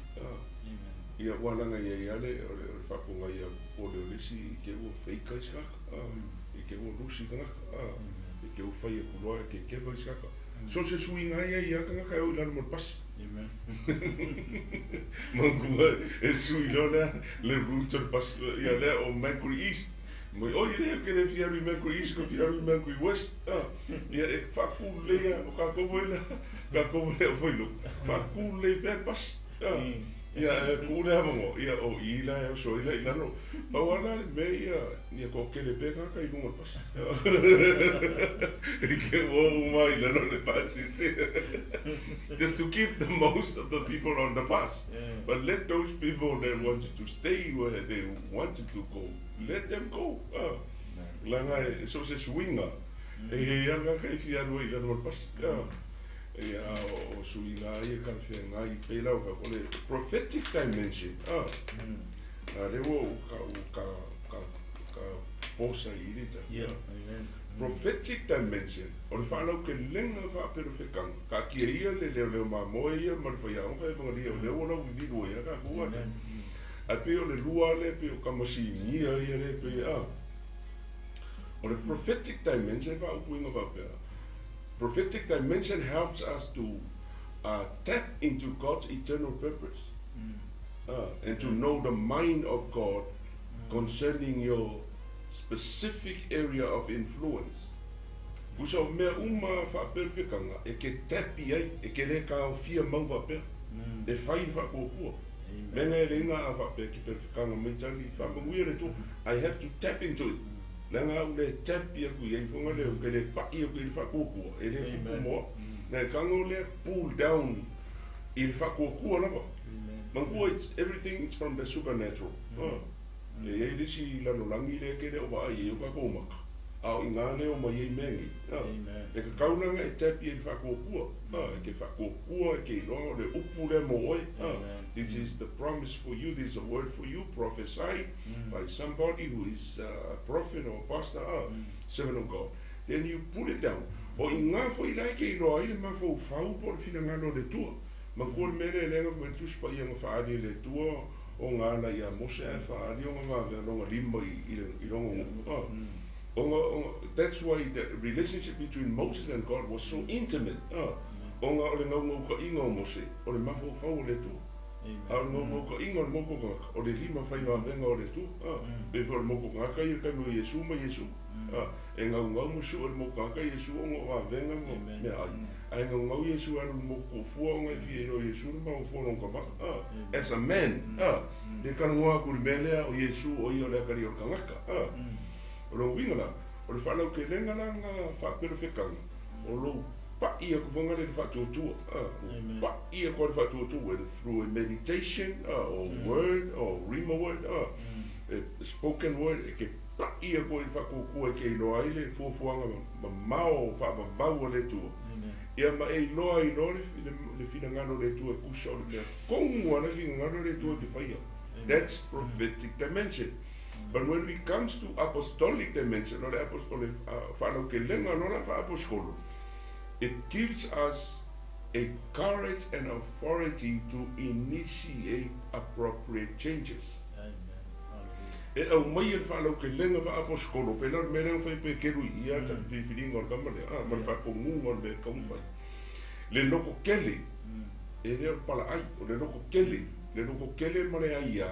Ia, ua laga i ai lava le, o le faafofoga ia popole o le isi i te i ua fake ai se tagata, i te i ua lusi tagata, i te i ua fai atu loa e kekeva isi tagata. So se suiga ai ai lava tagata e o i lalo ma le pasi. Manatua e sui loa lea le route o le pasi, ia lea o Mercury East. Mai, oi lea ou te le fia alu i Mercury East, ou te fia alu i Mercury West. Ia e faapulei lava, o tatou foi la, tatou foi le aufailotu, faapulei pea le pasi. Ia e tuu le avanoa, ia o i la e oso ai la i lalo. Pau lava la le mea ia, ia toatele pea tagata i luga o le pasi. I ke ua uma i lalo le pasi. Just to keep the most of the people on the bus. But let those people that wanted to stay where they wanted to go, let them go. Leaga e so o se suiga, e hei ana ka e fia alu ai i lalo o le pasi. Ia, o suiga ia talafeagai pei la o o le prophetic dimension. A lea ua ou ka, ka, ka, ka posa i le ta. Yeah, amen. Prophetic dimension, o le faalautelega faapelofekaga, taatia ia le leoleo mamoe ia ma le faiaoga faevagalia, o lea ua lauvivilu ai lava tatou ata. Ae pei o le lua lea pei o kamasigia ia lea pei a. O le prophetic dimension e faaupuina faapea, prophetic dimension helps us to tap into God's eternal purpose and to know the mind of God concerning your specific area of influence. Pusa o mea uma faapelofekaga e ke tap i ai, e ke le taofia mau faapea, e fai le faatuatua. Mea na e le iga a faapea ke pelofekaga mai tali, faamanuia le Atua. I have to tap into it. Leaga au le tap i atu i ai foga lea, ou te le pa'i atu i le faatuatua, e le tupu mo au. Na e tago lea pull down i le faatuatua lava. Manatua it's everything is from the supernatural. E i ai le isi lalolagi lea e te le o vaai i ai o tatou maka, a o i ina lea e omai ai mea nei. E tatau la ona e tap i ai i le faatuatua. E te faatuatua, e te iloa o le upu lea mo oe. This is the promise for you, this is a word for you, prophesied by somebody who is a prophet or a pastor, servant of God. Then you put it down. O i ina foi la e te iloa ai le mafaufau po o le finagalo o le Atua. Manatua le mea lea, lea na fai mai le Tusi Paia na faaali e le Atua o ga ala iā Mose ae faaali ona vavea lona lima i lona nuu. Ona, that's why the relationship between Moses and God was so intimate. Ona o le naunautaiga o Mose, o le mafaufau o le Atua. A o le naunautaiga o le motu o tagata, o le lima fai vavega o le Atua. Pei foi o le motu o tagata ia i le taimi o Iesu ma Iesu. E naunau ma sue le motu tagata Iesu ona o vavega ma meaai. Ae naunau Iesu e alu i le motu toafua ona e fia iloa e Iesu le mafaufau o lona tama. As a man, e talanoa atu i le mea lea o Iesu o ia o le atalii o le tagata. O lona uiga la, o le faalautelega la na faapelofekaga, o lou pa'i atu foi lea i le faatuatua. Lou pa'i atu i le faatuatua, whether through a meditation or word or rhema word, a spoken word, e te pa'i atu ai i le faatuatua e te iloa ai le fuafuaga mamao faavavau a le Atua. Ia ma e iloa ai loa le finagalo o le Atua e tusa o le mea tonu lava le finagalo o le Atua e te faia. That's prophetic dimension. But when it comes to apostolic dimension, o le o le faalautelega loa la faaapostolo, it gives us a courage and authority to initiate appropriate changes. E aumaia le faalautelega faaapostolo, pei la o le mea lea na fai e Peteru i ia ta filifiliga o le tama lea, ma le faatonuga o le mea e tatau ona fai. Le lototele, e le o le palaai, o le lototele, le lototele ma le aiā,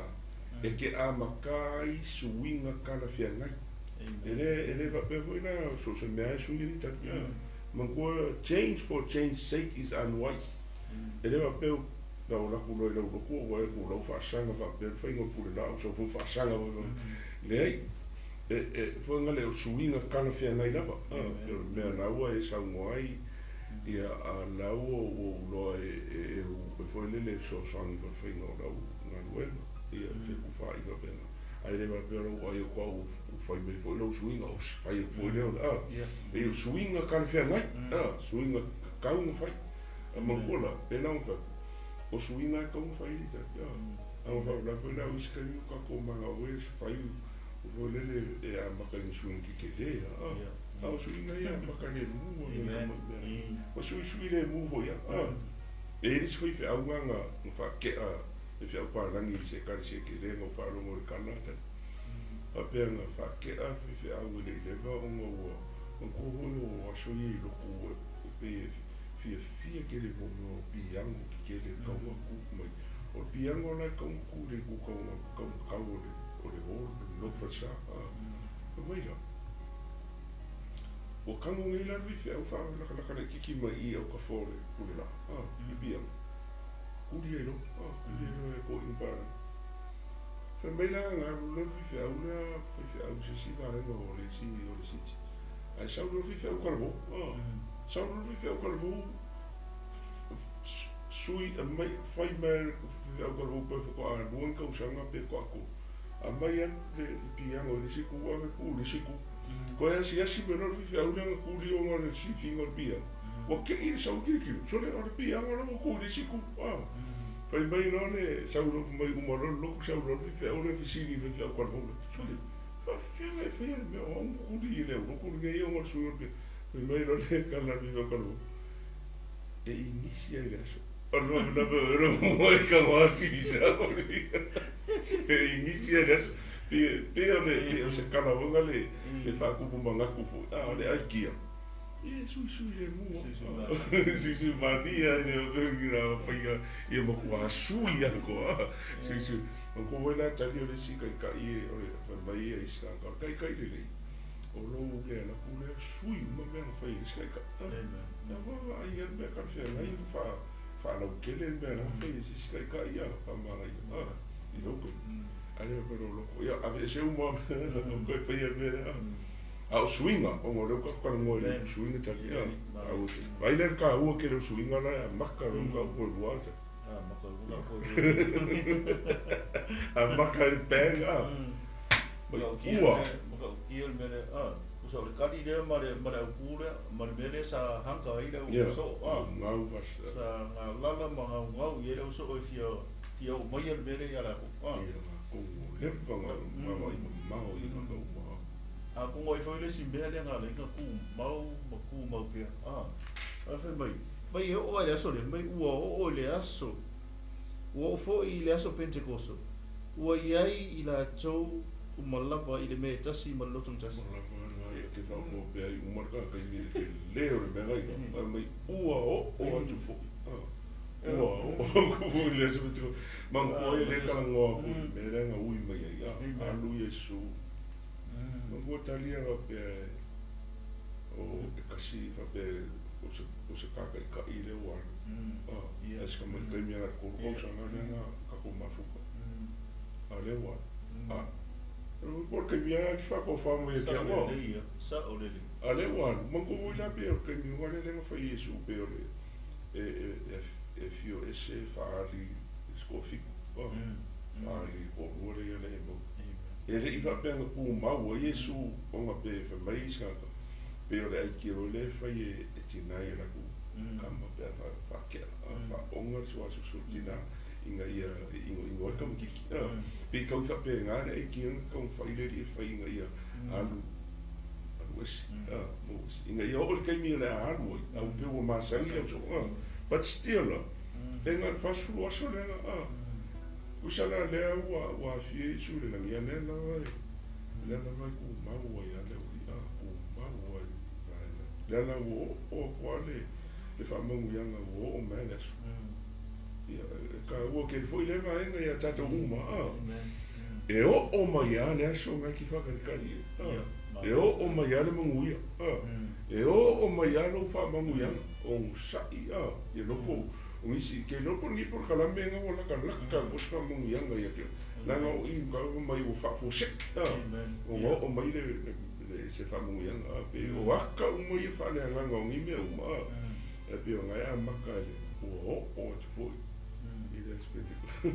e te amata ai suiga talafeagai. E le, e le faapea foi la so o se mea e sui ai tali. Manatua, change for change sake is unwise. E le faapea na o latou loa i lau lotu ua e ku lau faasaga faapea le faiga o le pule laau sau foi faasaga leai. E foi le o suiga talafeagai lava. O le mea laua e saunoa ai ia a laua ua ou iloa e foi lele e fesoasoani mo le faiga o lau galuega ia e fetufaai faapena. Ae le faapea lou ai o au ua fai mai foi lau suiga o fai atu foi lea e o suiga talafeagai, suiga tatau ona fai. Manatua la, pei la ona fai atu, o suiga e tatau ona fai le tali. A ona faapea foi la o isi taimi o tatou manao e fai Foi lele e a maka i suinga kekelē a o suiga ia maka lemu o suisui lemu foʻi a e i le isi faifeauga ga faakeʻa le feau palagi i se ekalesia kelē ga ou faalogo i le kala tali faapea ga faakeʻa faifeau e leʻi leva ona ua manatua foi o aso ia i lotu e pei e fiafia tele mo mea o piago kekele le tauga ku mai o le piago la e tauga ku le itu tauga taumatau o le hall le lotu falesa a mai la ua tago nei la le faifeau faalakalaka laititi mai i autafa o le pule laa i piago kuli ai loa kuli ai loa e toʻina palagi fai mai la ga alu loa le faifeau lea faifeau i se isi vaega o le isi o le city ae sau loa le faifeau talavou sau loa le faifeau talavou sui mai fai mai le faifeau talavou pe faatoa lua ni tausaga pe toa tolu aumai lava le piago i le isi itu ave tuu i le isi itu toe asiasi mai loa le faifeau lea na tuli ona o le sifiga o le piago ua teʻi le sau tilotilo sole o le piago la ua tuu i le isi itu fai mai loa le sau loa mai uma loa le lotu sau loa le faifeau lea fesili i le faifeau talavou lea sole faafefea ona e faia le mea o au na tuli i le aulotu lenei ona o le sui o le piago fai mai loa le tala a le faifeau talavou e inisi ai le aso o le faalavelave e tago asili e inisi ai le aso pe o le pe o se kalauga le le faatupu manatu foʻi a o le aikia e suisui lemu suisui mania e faia ia matuā sui ako suisui manatua foi la tali o le isi taitaʻi o le fai mai ia isi tagata o le taitaʻi lelei o lou le alu atu lea sui uma mea na fai e isi taitaʻi na vaavaai ai le mea talafeagai ma faalautele le mea na fai e se isi taitaʻi a faamanaia i lou taimi ae le faapea lou loto ia aveese uma toe faia le mea lea a o suiga ona o lea ua tatou talanoa i le suiga tali taua tele vaai lea le taua tele o suiga la e amata loa mataupu e lua tali amata i le bang mai ua matautia le mea lea usa o le kali lea ma le aupū lea ma le mea lea sa hanga ai le au soo gau sa galala ma gaugau i ai le au soo e fia fia oo mai le mea lea ia latou ia latou ua leva na vaavaai mamao i aga uma a kongo ai foi le isi mea lea na ala ai na tumau ma tumau pea a fai mai mai e oo ai le aso lea mai ua oo i le aso ua oo foi i le aso Pentekoso ua i ai i latou uma lava i le mea e tasi ma le loto gatasi. Lava na ia ke faaopoa pea i uma le tagata i le telē o le mea gai fai mai ua oo atu foʻi ua oo atu foʻi i le aso Pentekoso manatua ai lea talanoa atu i le mea lea na ui mai ai alu Iesu manatua talia faapea o e kasi faapea o se kākaʻikaʻi lea ua alu ae se tamaʻi taimi ana le tolu tausaga lea na tatou mafuta a lea ua alu po o le taimi lava ki faatofa mai ia te au Sao lelei. A lea ua alu manatua foi la pei o le taimi ona lea na fai Iesu pei o le e fio ese faali se toafitu faali toalua lea ia le e maua e leʻi faapea na tumau ai Iesu ona pe fai mai isi tagata pei o le aikia foi lea e fai e tinā ia latou kama pe a faakea faaoga le suasusu o le tinā ina ia e inoino ai tamaititi pei tau faapegā le aikia na taumafai le alii e fai ina ia alu alu ese ina ia oo i le taimi o le a alu ai a ua pei ua masani le ausoo but still e na o le 40 aso lea usa la lea ua aafia Iesu i le lagi a lea lava e lea lava e tumau ai a le aualii tumau ai vaega lea la ua oo atu lava le faamanuiaga ua oo mai a le aso ia e taua tele foi lea vaega ia tatou uma e oo mai lava le aso na e te faatalitali ai e oo mai lava le manuia e oo mai lava lou faamanuiaga onosaʻi ia lopo o nisi ke lopo lenei polokalame na ua latalata mo se faamanuiaga ia te leaga o i mataupu mai ua faafuaseʻi ona oo mai le se faamanuiaga pe o aka uma ia faaleagaga o nei mea uma e pei ona e amata i le ua oo atu foi i le aso Pentekoso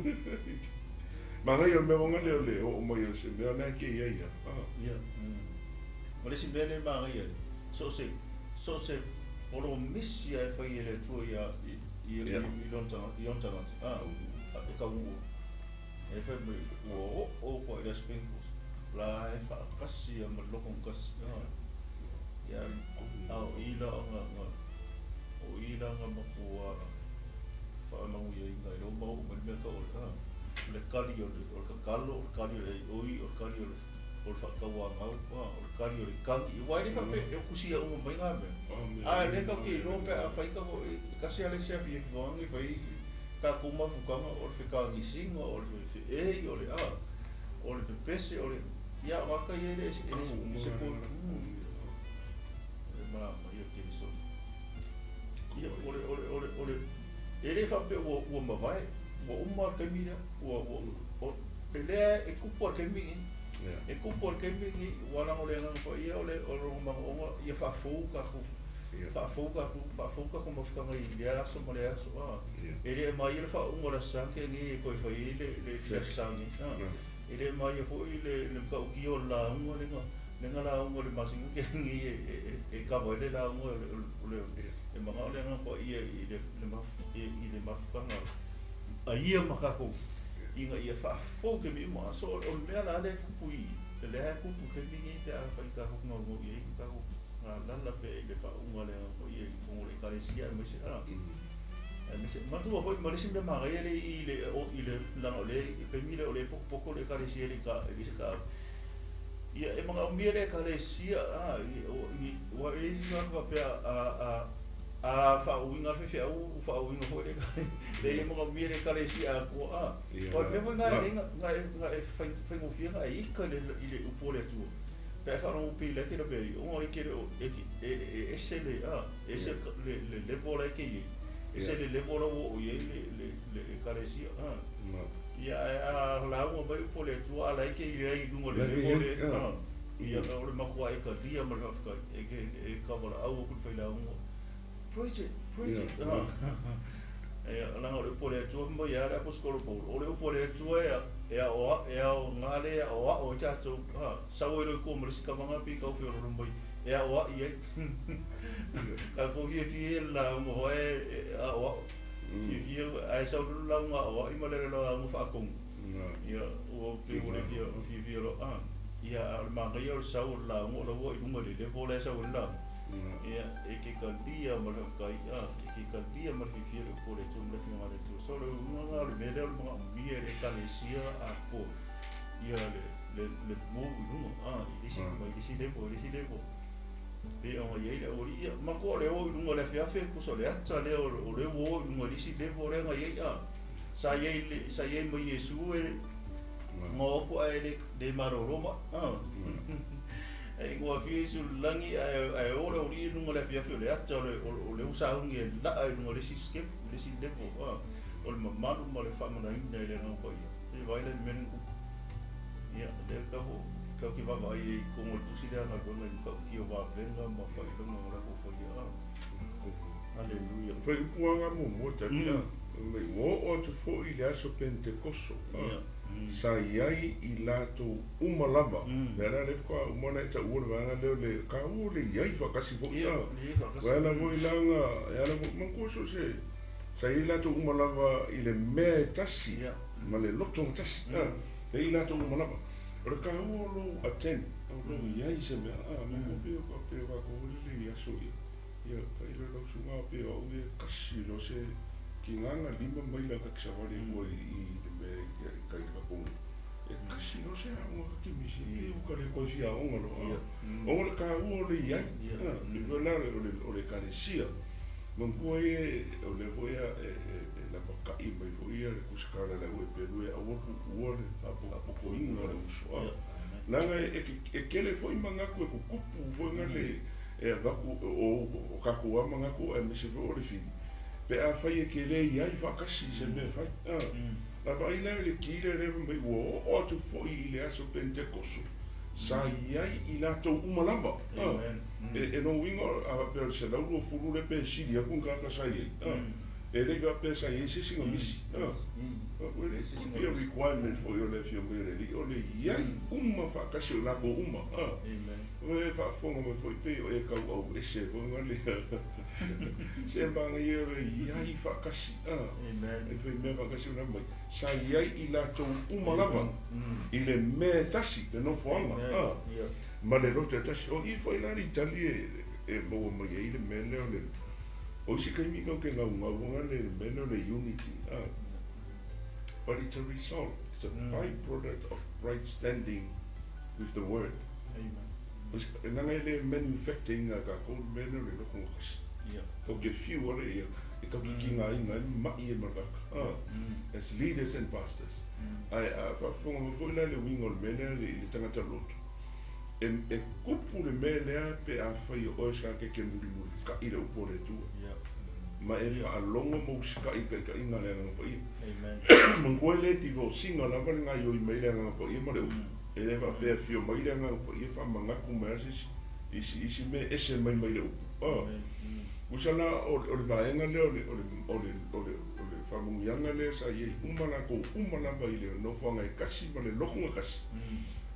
manaia o le mea ona lea o le oo mai o se mea la e te i ai Ia. O le isi mea lea e manaia so o se polomisi lava e fai e le Atua ia i i ona tagata e taunuu. E fai mai ua oo atu i le aso Pentekoso. La e faakasi ia ma le loto gatasi ia a o i la aga o i la aga matua faamanuiaina i lou maoo mai le mea tau o le kali o le tatalo, o le kali o le aioi, o le kali o le faatauagau, o le kali o le kagi. Aua e le faapea e kusia uma mai ngā mea. A e lea tatou te iloa pe a fai tatou e tasi lava le isi afiafi e fai tatou mafutaga o le fekagisiga, o le feei, o le a, o le pepese, o le ia o ata ia e le se ko e malama ia Keriso. Ia o le o le o le o le e le faapea ua mavae, ua uma le taimi lea, ua e lea e kupu a le taimi lenei. E kupu a le taimi lenei, ua laga o le Agaga Paia o le lona manaoga ia faafou tatou, faafou tatou, faafou tatou mafutaga i lea aso ma lea aso. E le maia le faauuga o le Aso Sa lenei e toe fai ai le Aso Sa lenei. E le maia foi le matautia o le lauga lena lauga o le masina lenei e kava ai le lauga o le e manao le Agaga Paia i le mafutaga a ia ma tatou ina ia faafou taimi uma. So o le mea la lea e tupu i lea e tupu i taimi nei pe a fai tatou gaugau i ai tatou galala pea i le faauuga o le Agaga Paia i totonu o le Ekalesia aemaise aemaise manatua foi ma le isi mea manaia lea i le i le leaga o lea i taimi lea o lea e potopoto le Ekalesia i le se taavale. Ia e manaomia le Ekalesia ua e isi tagata faapea a faauuina le faifeau ua faauuina foi le le ia manaomia le Ekalesia atoa. O le mea foi lena e faigofie ona e ita i le upu o le Atua pe a e faalogo pei la e te lavea ai ona e te le o e ese le ese le level la e te i ai, ese le level la ua oo i ai le Ekalesia. Ia ae a lauga mai upu o le Atua a la e te i ai i luga o le level lea, ia o le matua e talia ma le faafetai e kavalaau atu i le failauga. Preach it, preach it. Ia laga o le upu o le Atua fai mai ia le aposetolo Paulo, o le upu o le Atua e aoga lea e aoao ai tatou, sau ai loa i tua ma le isi tamaga pei tau feololo mai e aoai ai. Tatou fiafia ia i le lauga foi e aoao. Fiafia ae sau loa le lauga aoai ma le lauga faatonu. Ia ua pei ua le fiafia loa. Ia a o le manaia o le sau o le lauga o la ua i luga i le level lea e sau ai le lauga. Ia e te talia ma le faafetai, e te talia ma le fiafia le upu o le Atua ma le afioga a le Atua. So o le uiga lena o le mea lea o le manaomia e le Ekalesia atoa ia le move i luga, i le isi mai le isi level i le isi level. Pei ona i ai le aualii, ia matua o le o i luga o le afeafe, tusa o le ata lea o le ua o i luga i le isi level lea na i ai, sa i ai sa i ai ma Iesu e ma o atu ae le malolo ma. E ua afio Iesu i le lagi ae o le aualii i luga o le afeafe o le ata o le usauni e laa i luga o le isi step, le isi level, o le mamalu ma le faamanaina i le Agaga Paia. Se i vaai la i le mea lea na tupu. Ia, lea tau tau te vaavaai ai i totonu o le tusi lea a galuega i matautia o vavega ma faailoga o latou faia. Aleluia. Fai upu lava muamua tali a. Mai ua oo atu foi i le aso Pentekoso, sa i ai i latou uma lava. Lea la lea faatoa uma ona e taua le vaega lea o le taua o le i ai faatasi foi. Ua ala foi la e ala foi manatua so o se sa i ai latou uma lava i le mea e tasi ma le loto gatasi. E i latou uma lava. O le taua o lou attend, o lou i ai i se mea, manatua pei o pei o tatou foi lele i aso ia. Ia, tailo i lau susuga pei o au ia e kasi loa se tigaga lima maila ta te savali atu ai i le mea i tai i le tatou e kasi loa se aoga ta te misi pei ua ta le toe fia aoga loa. Ona o le taua o le i ai, le mea la o le Ekalesia. Manatua ia o lea foi e lapata'i mai foi ia le tusitala i le au Eperu e aua tuua le faapotopotoina o le uso. Leaga e tele foi manatu e tutupu foi na le e avatu o tatou lava manatu aemaise foi o le fili pe afai e te le i ai faatasi i se mea e fai. Na vaai la i le ki lea lea fai mai ua oo atu foi i le aso Pentekoso sa i ai i latou uma lava. E lona uiga a faapea o le 120 lea pe sili atu ni tagata sa i ai. E le faapea sa i ai se isi na misi. Well, it could be a requirement foi o le afio mai o le Alii, o le i ai uma faatasi o i latou uma. E faafofoga mai foi pei o e tauau ese foi na lea. Se manaia o le i ai faatasi. E fai mea faatasi ona mai. Sa i ai i latou uma lava i le mea e tasi, le nofoaga. Ma le loto e tasi. O i foi la le Itali e maua mai ai le mea lea o le o isi taimi kau ke gaugau ona le mea lea o le unity. But it's a result. It's a byproduct of right standing with the word. Amen. Nanga e le manufacture inga ka kou le mea lea o le loko ngakasi. Kau ke fiu ale ia, e kau ki ki ngā inga e mai e maraka. As leaders and pastors. Ai, a whaafonga mai foi la le uiga o le mea lea i le tagata lotu. E kupu le mea lea pe a fai o oe sa ke ke muri muri ka'i le upu o le Atua. Ma e faalogo ma usita'i i taitaiga a le Agaga Paia. Manatua e le divorce-ina lava le gaoioi mai le Agaga Paia ma le upu. E le faapea e afio mai le Agaga Paia faamanatu mai lava se isi isi isi mea e ese mai mai le upu. Tusa la o le vaega lea o le o le o le o le o le faamanuiaga lea sa i ai uma latou uma lava i le nofoaga e tasi ma le lotu gatasi,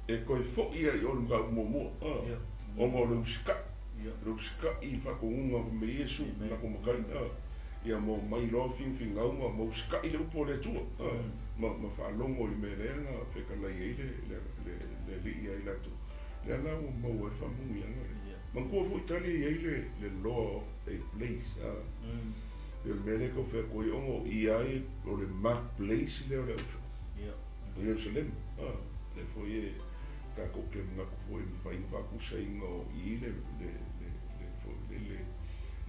e toe fo'i ai i o le mataupu muamua, ona o le usita'i, le usita'i i le faatonuga fai mai Iesu latou matai, ia ma omai loa finafingauga ma usita'i le upu a le Atua, ma faalogo i le mea lea na fetalai ai le le le Alii ia i latou. Lea la ua maua ai le faamanuiaga lea. Manatua foi Itali e i ai le le law of a place, e o le mea lea e tau fai atu ai ona o i ai o le mark place lea o le auso o Ierusalema. Lea foi e tatou te manatu foi e mafai ona faapusaina o i le le le le foi le le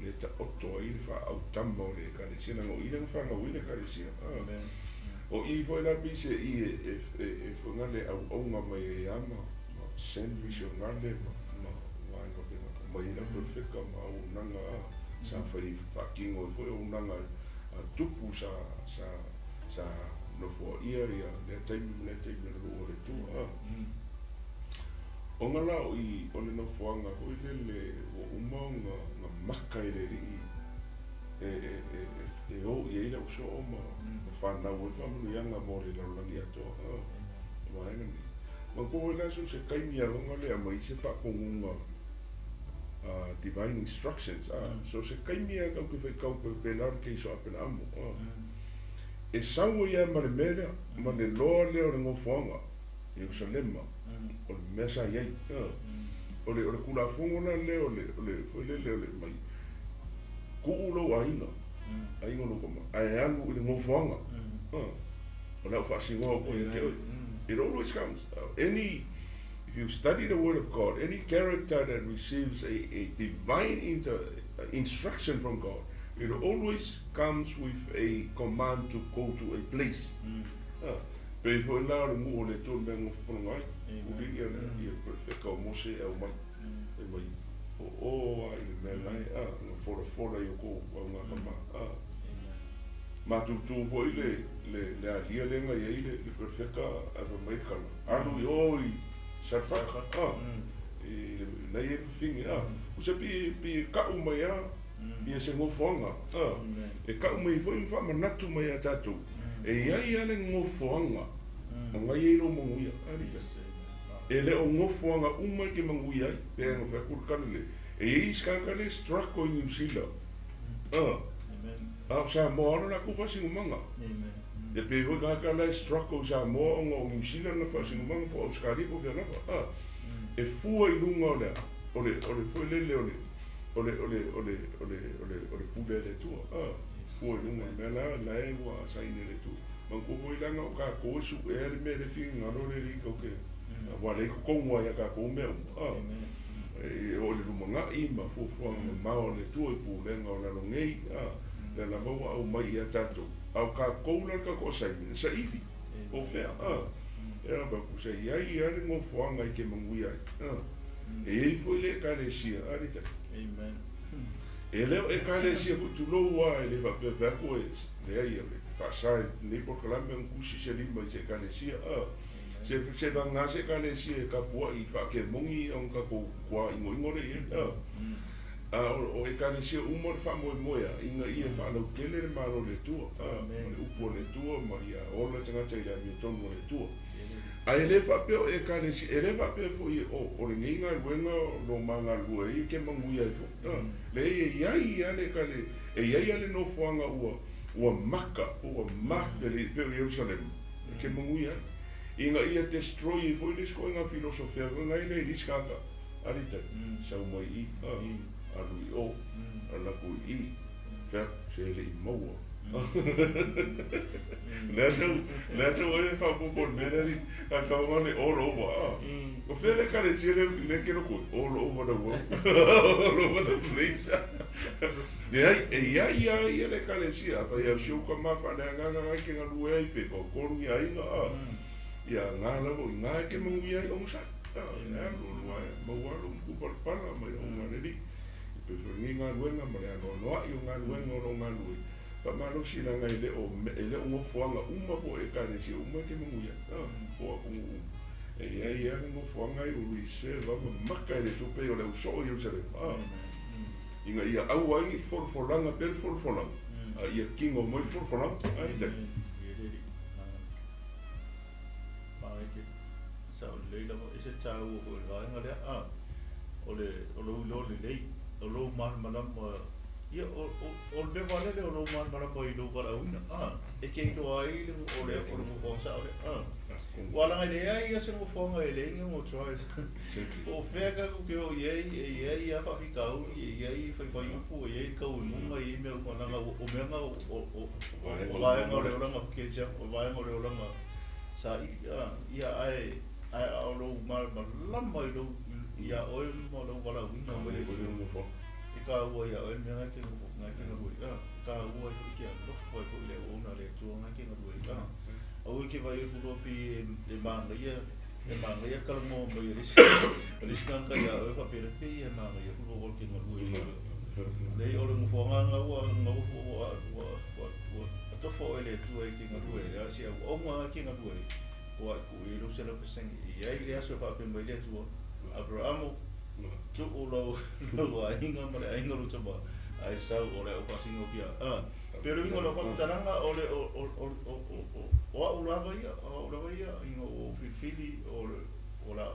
le taoto ai le faaautama o le Ekalesia leaga o i lea na fanau ai le Ekalesia. O i foi la pei se i e e e e foi na le auauna mai ai lava ma ma send misionale ma ma vaega faapena mai ai la perefeka ma auaunaga sa fai faatino ai foi auaunaga a tupu sa sa sa nofoaia ia lea taimi ma lea taimi o le nuu o le Atua. Ona la o i o le nofoaga foi lele ua uma ona na maka e le Alii e e e e o i ai le ausoo ma ma fanau ai le faamanuiaga mo le lalolagi atoa. Vaega nei. Manatua foi la so se taimi aloga lea aumai se faatonuga divine instructions, so se taimi lava tatou te faitau pela o le keiso a Apelaamo, e sau ai lava ma le mea lea, ma le loa lea o le nofoaga, Ierusalema, o le mea sa i ai. O le o le Tulafono la lea o le o le foi lele o le mai tuu lou aiga, aiga o lou tama, ae alu i le nofoaga. O le a ou faasinoa atu ai ia te oe. It always comes. Any, if you study the word of God, any character that receives a divine instruction from God, it always comes with a command to go to a place. Pei foi la o le nuu o le Atua le mea na nofo ai, uli ia le ia perefeka o Mose e aumai, fai mai, o o a i le mea la e, na folafola i o kou augakama, Matutu foi le le le alia lea na i ai le le perefeka ae fai mai kala, alu i o i Sarefata, i le la e i ai fafine, usa pi pi e ka'u mai a ia se nofoaga, e ka'u mai foi ma faamanatu mai ia tatou, e i ai lava le nofoaga na i ai lou manuia. E le o nofoaga uma e te manuia ai, pe na fai atu le tala lea, e i ai isi tagata lea e struggle i Niu Sila, a o Samoa lava lo latou faasinomaga. E pei foi tagata la e struggle i Samoa ona o Niu Sila lona faasinomaga po o Ausetalia po o fea lava, e fua i luga o le a? O le, o le foi lele o le, o le, o le, o le, o le, o le, o le pule a le Atua, fua i luga o le mea la, la e ua asaina e le Atua. Manatua foi leaga o tatou e su'ea le mea lea finagalo le Alii tatou te, aua lea e i totonu lava ia tatou mea uma, e oo i le lumanai ma fuafuaga mamao a le Atua i pulega o lalo nei, lea lava ua aumai ia tatou. A o tatou la le tatou assignment, e saili, po o fea, e lava atu sa i ai lava le nofoaga e te manuia ai. E i ai foi le Ekalesia, a le Amen. E le o Ekalesia foi tulou lava, e le faapea fai atu e leai e faasa i lenei polokalame ona tusi se lima i se Ekalesia, se se vagana se Ekalesia e tapua'i faakemoni ona tatou tuainoino lea i ai. A o ekalesia uma o le faamoemoe a ina ia faalautele le Malo o le Atua, ma le upu a le Atua ma ia ola tagata i le amiotonu o le Atua. Ae le faapea o ekalesia, e le faapea foi o lenei galuega o lo ma galulue ai e ke manuia ai foi. Le e iai ia le ekale, e iai ia le nofoaga ua maka, ua maka le pe o Ierusalemu, e ke manuia ai. Ina ia destroy ai foi le isi koiga filosofia foi ngai le isi kaka. Alita, sau mai i, alu i o, alaku i, fea, se le i maua. Lea sau e whaapopo le mea ni, a whaamane all over. O fea le ekalesia le ke loko, all over the world. All over the place. Le ai, e ia ia ia le ekalesia, a whai au siuka ma wha le anganga ngai ke ngalue ai pe kolu ia inga. Ia ngā lavo i ngā ke mangu ia i onsa. Ia lulu ai, maua lu kupalapala mai o ngā reri. I pe wharingi ngā luenga, ma le anoanoa i o ngā luenga o lo ngā lue. Pa malosi la ngai le o le o ngofoanga uma po e ekalesia uma ke manguia. Po a kungu. E ia ia ngofoanga i o reserve ma maka e le tupe o le uso i Jerusalem. Inga ia au ai i folafolanga pe folafolanga. A ia kingo moi folafolanga. Ai te. Ma ke sa o le la e se tau o le vaenga le a o le o lo lo le lei o lo mal malam ia o le vale le o lo mal malam i lo kala una e ke lo ai le o le o lo sa o le wala ngai le ai ia se mo fonga e le ngi mo try o fea ka ku ke o ye e ia fa fi kau e ia fa fa upu e ia kau munga e me o nanga o me nga o o vaenga o le olanga ke ja o vaenga o le olanga sa ia ai ai o lo mal malam i lo ia oi mo lo wala wina o le e ka ua ia oi me ngai ke ngai ke ngai ka ua i ke lo fo ko le o na le tu ngai ke ngai au ke vai ku lo pi e manga ia kala mo mo ia le si ka ia oi fa pe pe ia manga ia ku lo ke ngai le o le mo fo nga ua nga ua ua ua to fo ele tu ai ke ngai le si au nga ke ngai o ku i lo se lo peseng ia i le aso fa pe mo le tu Abraham tu o lo lo ainga mo le ainga lo taba ai sau o le o fasingo pia pero ingo lo fa o le o o o o o o lava ia o lava ia ingo o filifili o o la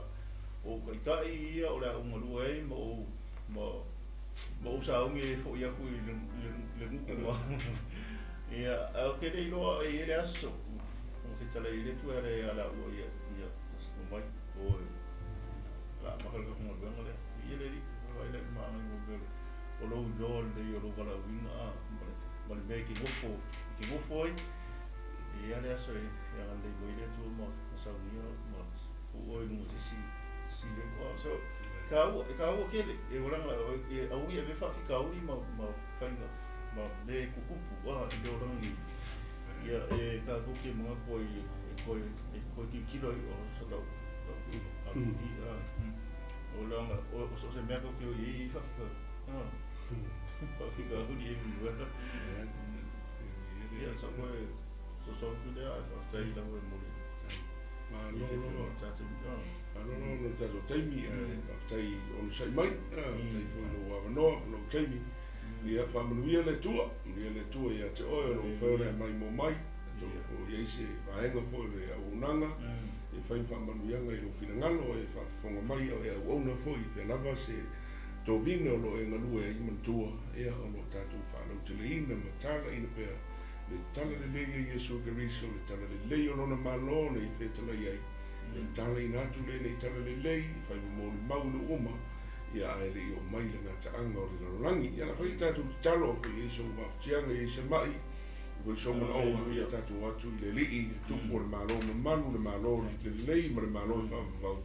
o kai kai ia o la unga ai mo mo mo sa ungi fo ia ku i le nguku ia o ke le lo e le aso o fitala i le tu ale ala o ia ia o mai o la makal ko ngol le ia le o ile ma ngai mo belo o lo lo le o lo kala winga ma le me ki ngofo ai ia le aso e ia le mo ile tu mo sa ni mo o i no si si le ko so ka o ke le e ora e au ia ve fa fi ka uri ma ma fainga ma me kukupu a e orangi ia e ka ko ke mo ko i ko e ko ki kilo o so la i o la o so se me ko ke i fa fi ka fa fi ka uri e mi wa ia so ko so so ku le a fa tai la mo le ma no no no no ta so taimi tai on sai mai tai fo no wa no no taimi ia fa manuia le tua ia te oe o fo le mai mo mai to fo ia se vaenga fo le aunaga e fai fa manuia ngai lo finangalo e fa fonga mai o e auauna fo i fe lava se tovina o lo e ngalue ai mantua ia o lo tatou faalauteleina ma talaina pea le tala lelei e Iesu Keriso le tala lelei o lona malo nei fetalai ai le talaina atu le nei tala lelei fai momoli mau le uma ia ae le'i o mai le gata'aga o le lalolagi ia la fai tatou tatalo foi i sou mafatiaga i se ma'i foi sou manaoga ia tatou atu i le li'i le tupu o le malo mamalu le malo lelei ma le malo e faavavau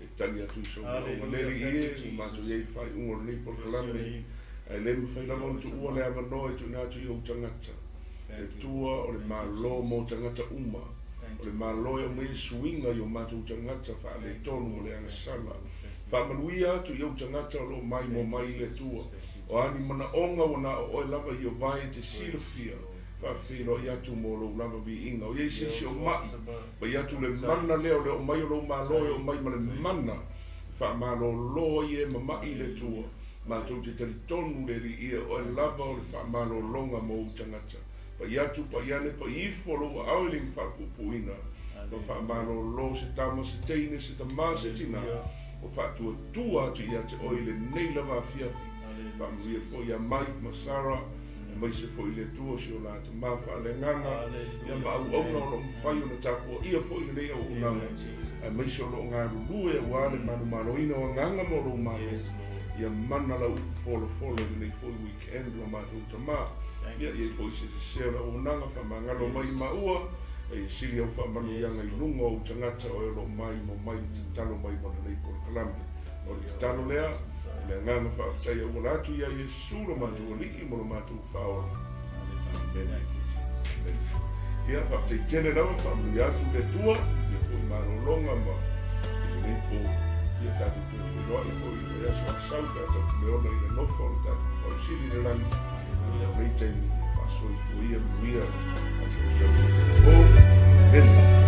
e tali atu i sou manaoga le li'i e matou iai faai'uga o lenei polokalame ae le mafai lava ona tu'ua le avanoa e tu'uina atu i ou tagata le tua o le malo mo tagata uma o le malo e aumai e suiga i o matou tagata faaletonu ma le agasala faamanuia atu i ou tagata o loo mai mo mai i le Atua o ani manaoga ua na o oe lava i o vae e te silafia faafeiloai atu mo lou lava viiga o iai sesi o ma'i pai atu le mana lea o le oo mai o lou malo e oo mai ma le mana faamalōlō ai e mama'i le Atua Matou te talitonu le Alii ia oe lava o le faamalologa mo ou tagata. Pai atu, pai ane, pai ifo lou aao i le faapuupuuina, ma faamalolo se tama, se teine, se tamā, se tinā, o faatuatua atu ia te oe i lenei lava afiafi. Faamanuia foi ia Mike ma Sarah, aemaise foi le Atua o si o la tamā faaleagaga, ia ma auauna o lo o mafai ona tapuaia foi lenei auaunaga, aemaise o lo o galulue aua le manumaloina o agaga ma o lou Malo. Ia mana lau upu folofolo i lenei foi weekend lo matou tamā. Ia i ai foi se sese o le auaunaga, faamagalo mai i maua, a ia sili au faamanuiaga i luga o ou tagata o e o lo o maimo mai ma tatalo mai mo lenei polokalame. O le tatalo lea, o le agaga faafetai auala atu iā Iesu lo matou Alii ma lo matou Faaola. Amene. Amene. Ia, faafetai tele lava, faamanuia atu le Atua, ia foi malologa ma i lenei po. Ia tatou toe feiloai foi i le vaiaso a sau pe a taupuleola i le alofa o le tatou Tapaau Sili i le lagi. Ia o nei taimi, ia faasoifua ia manuia. Ae se o. Amene.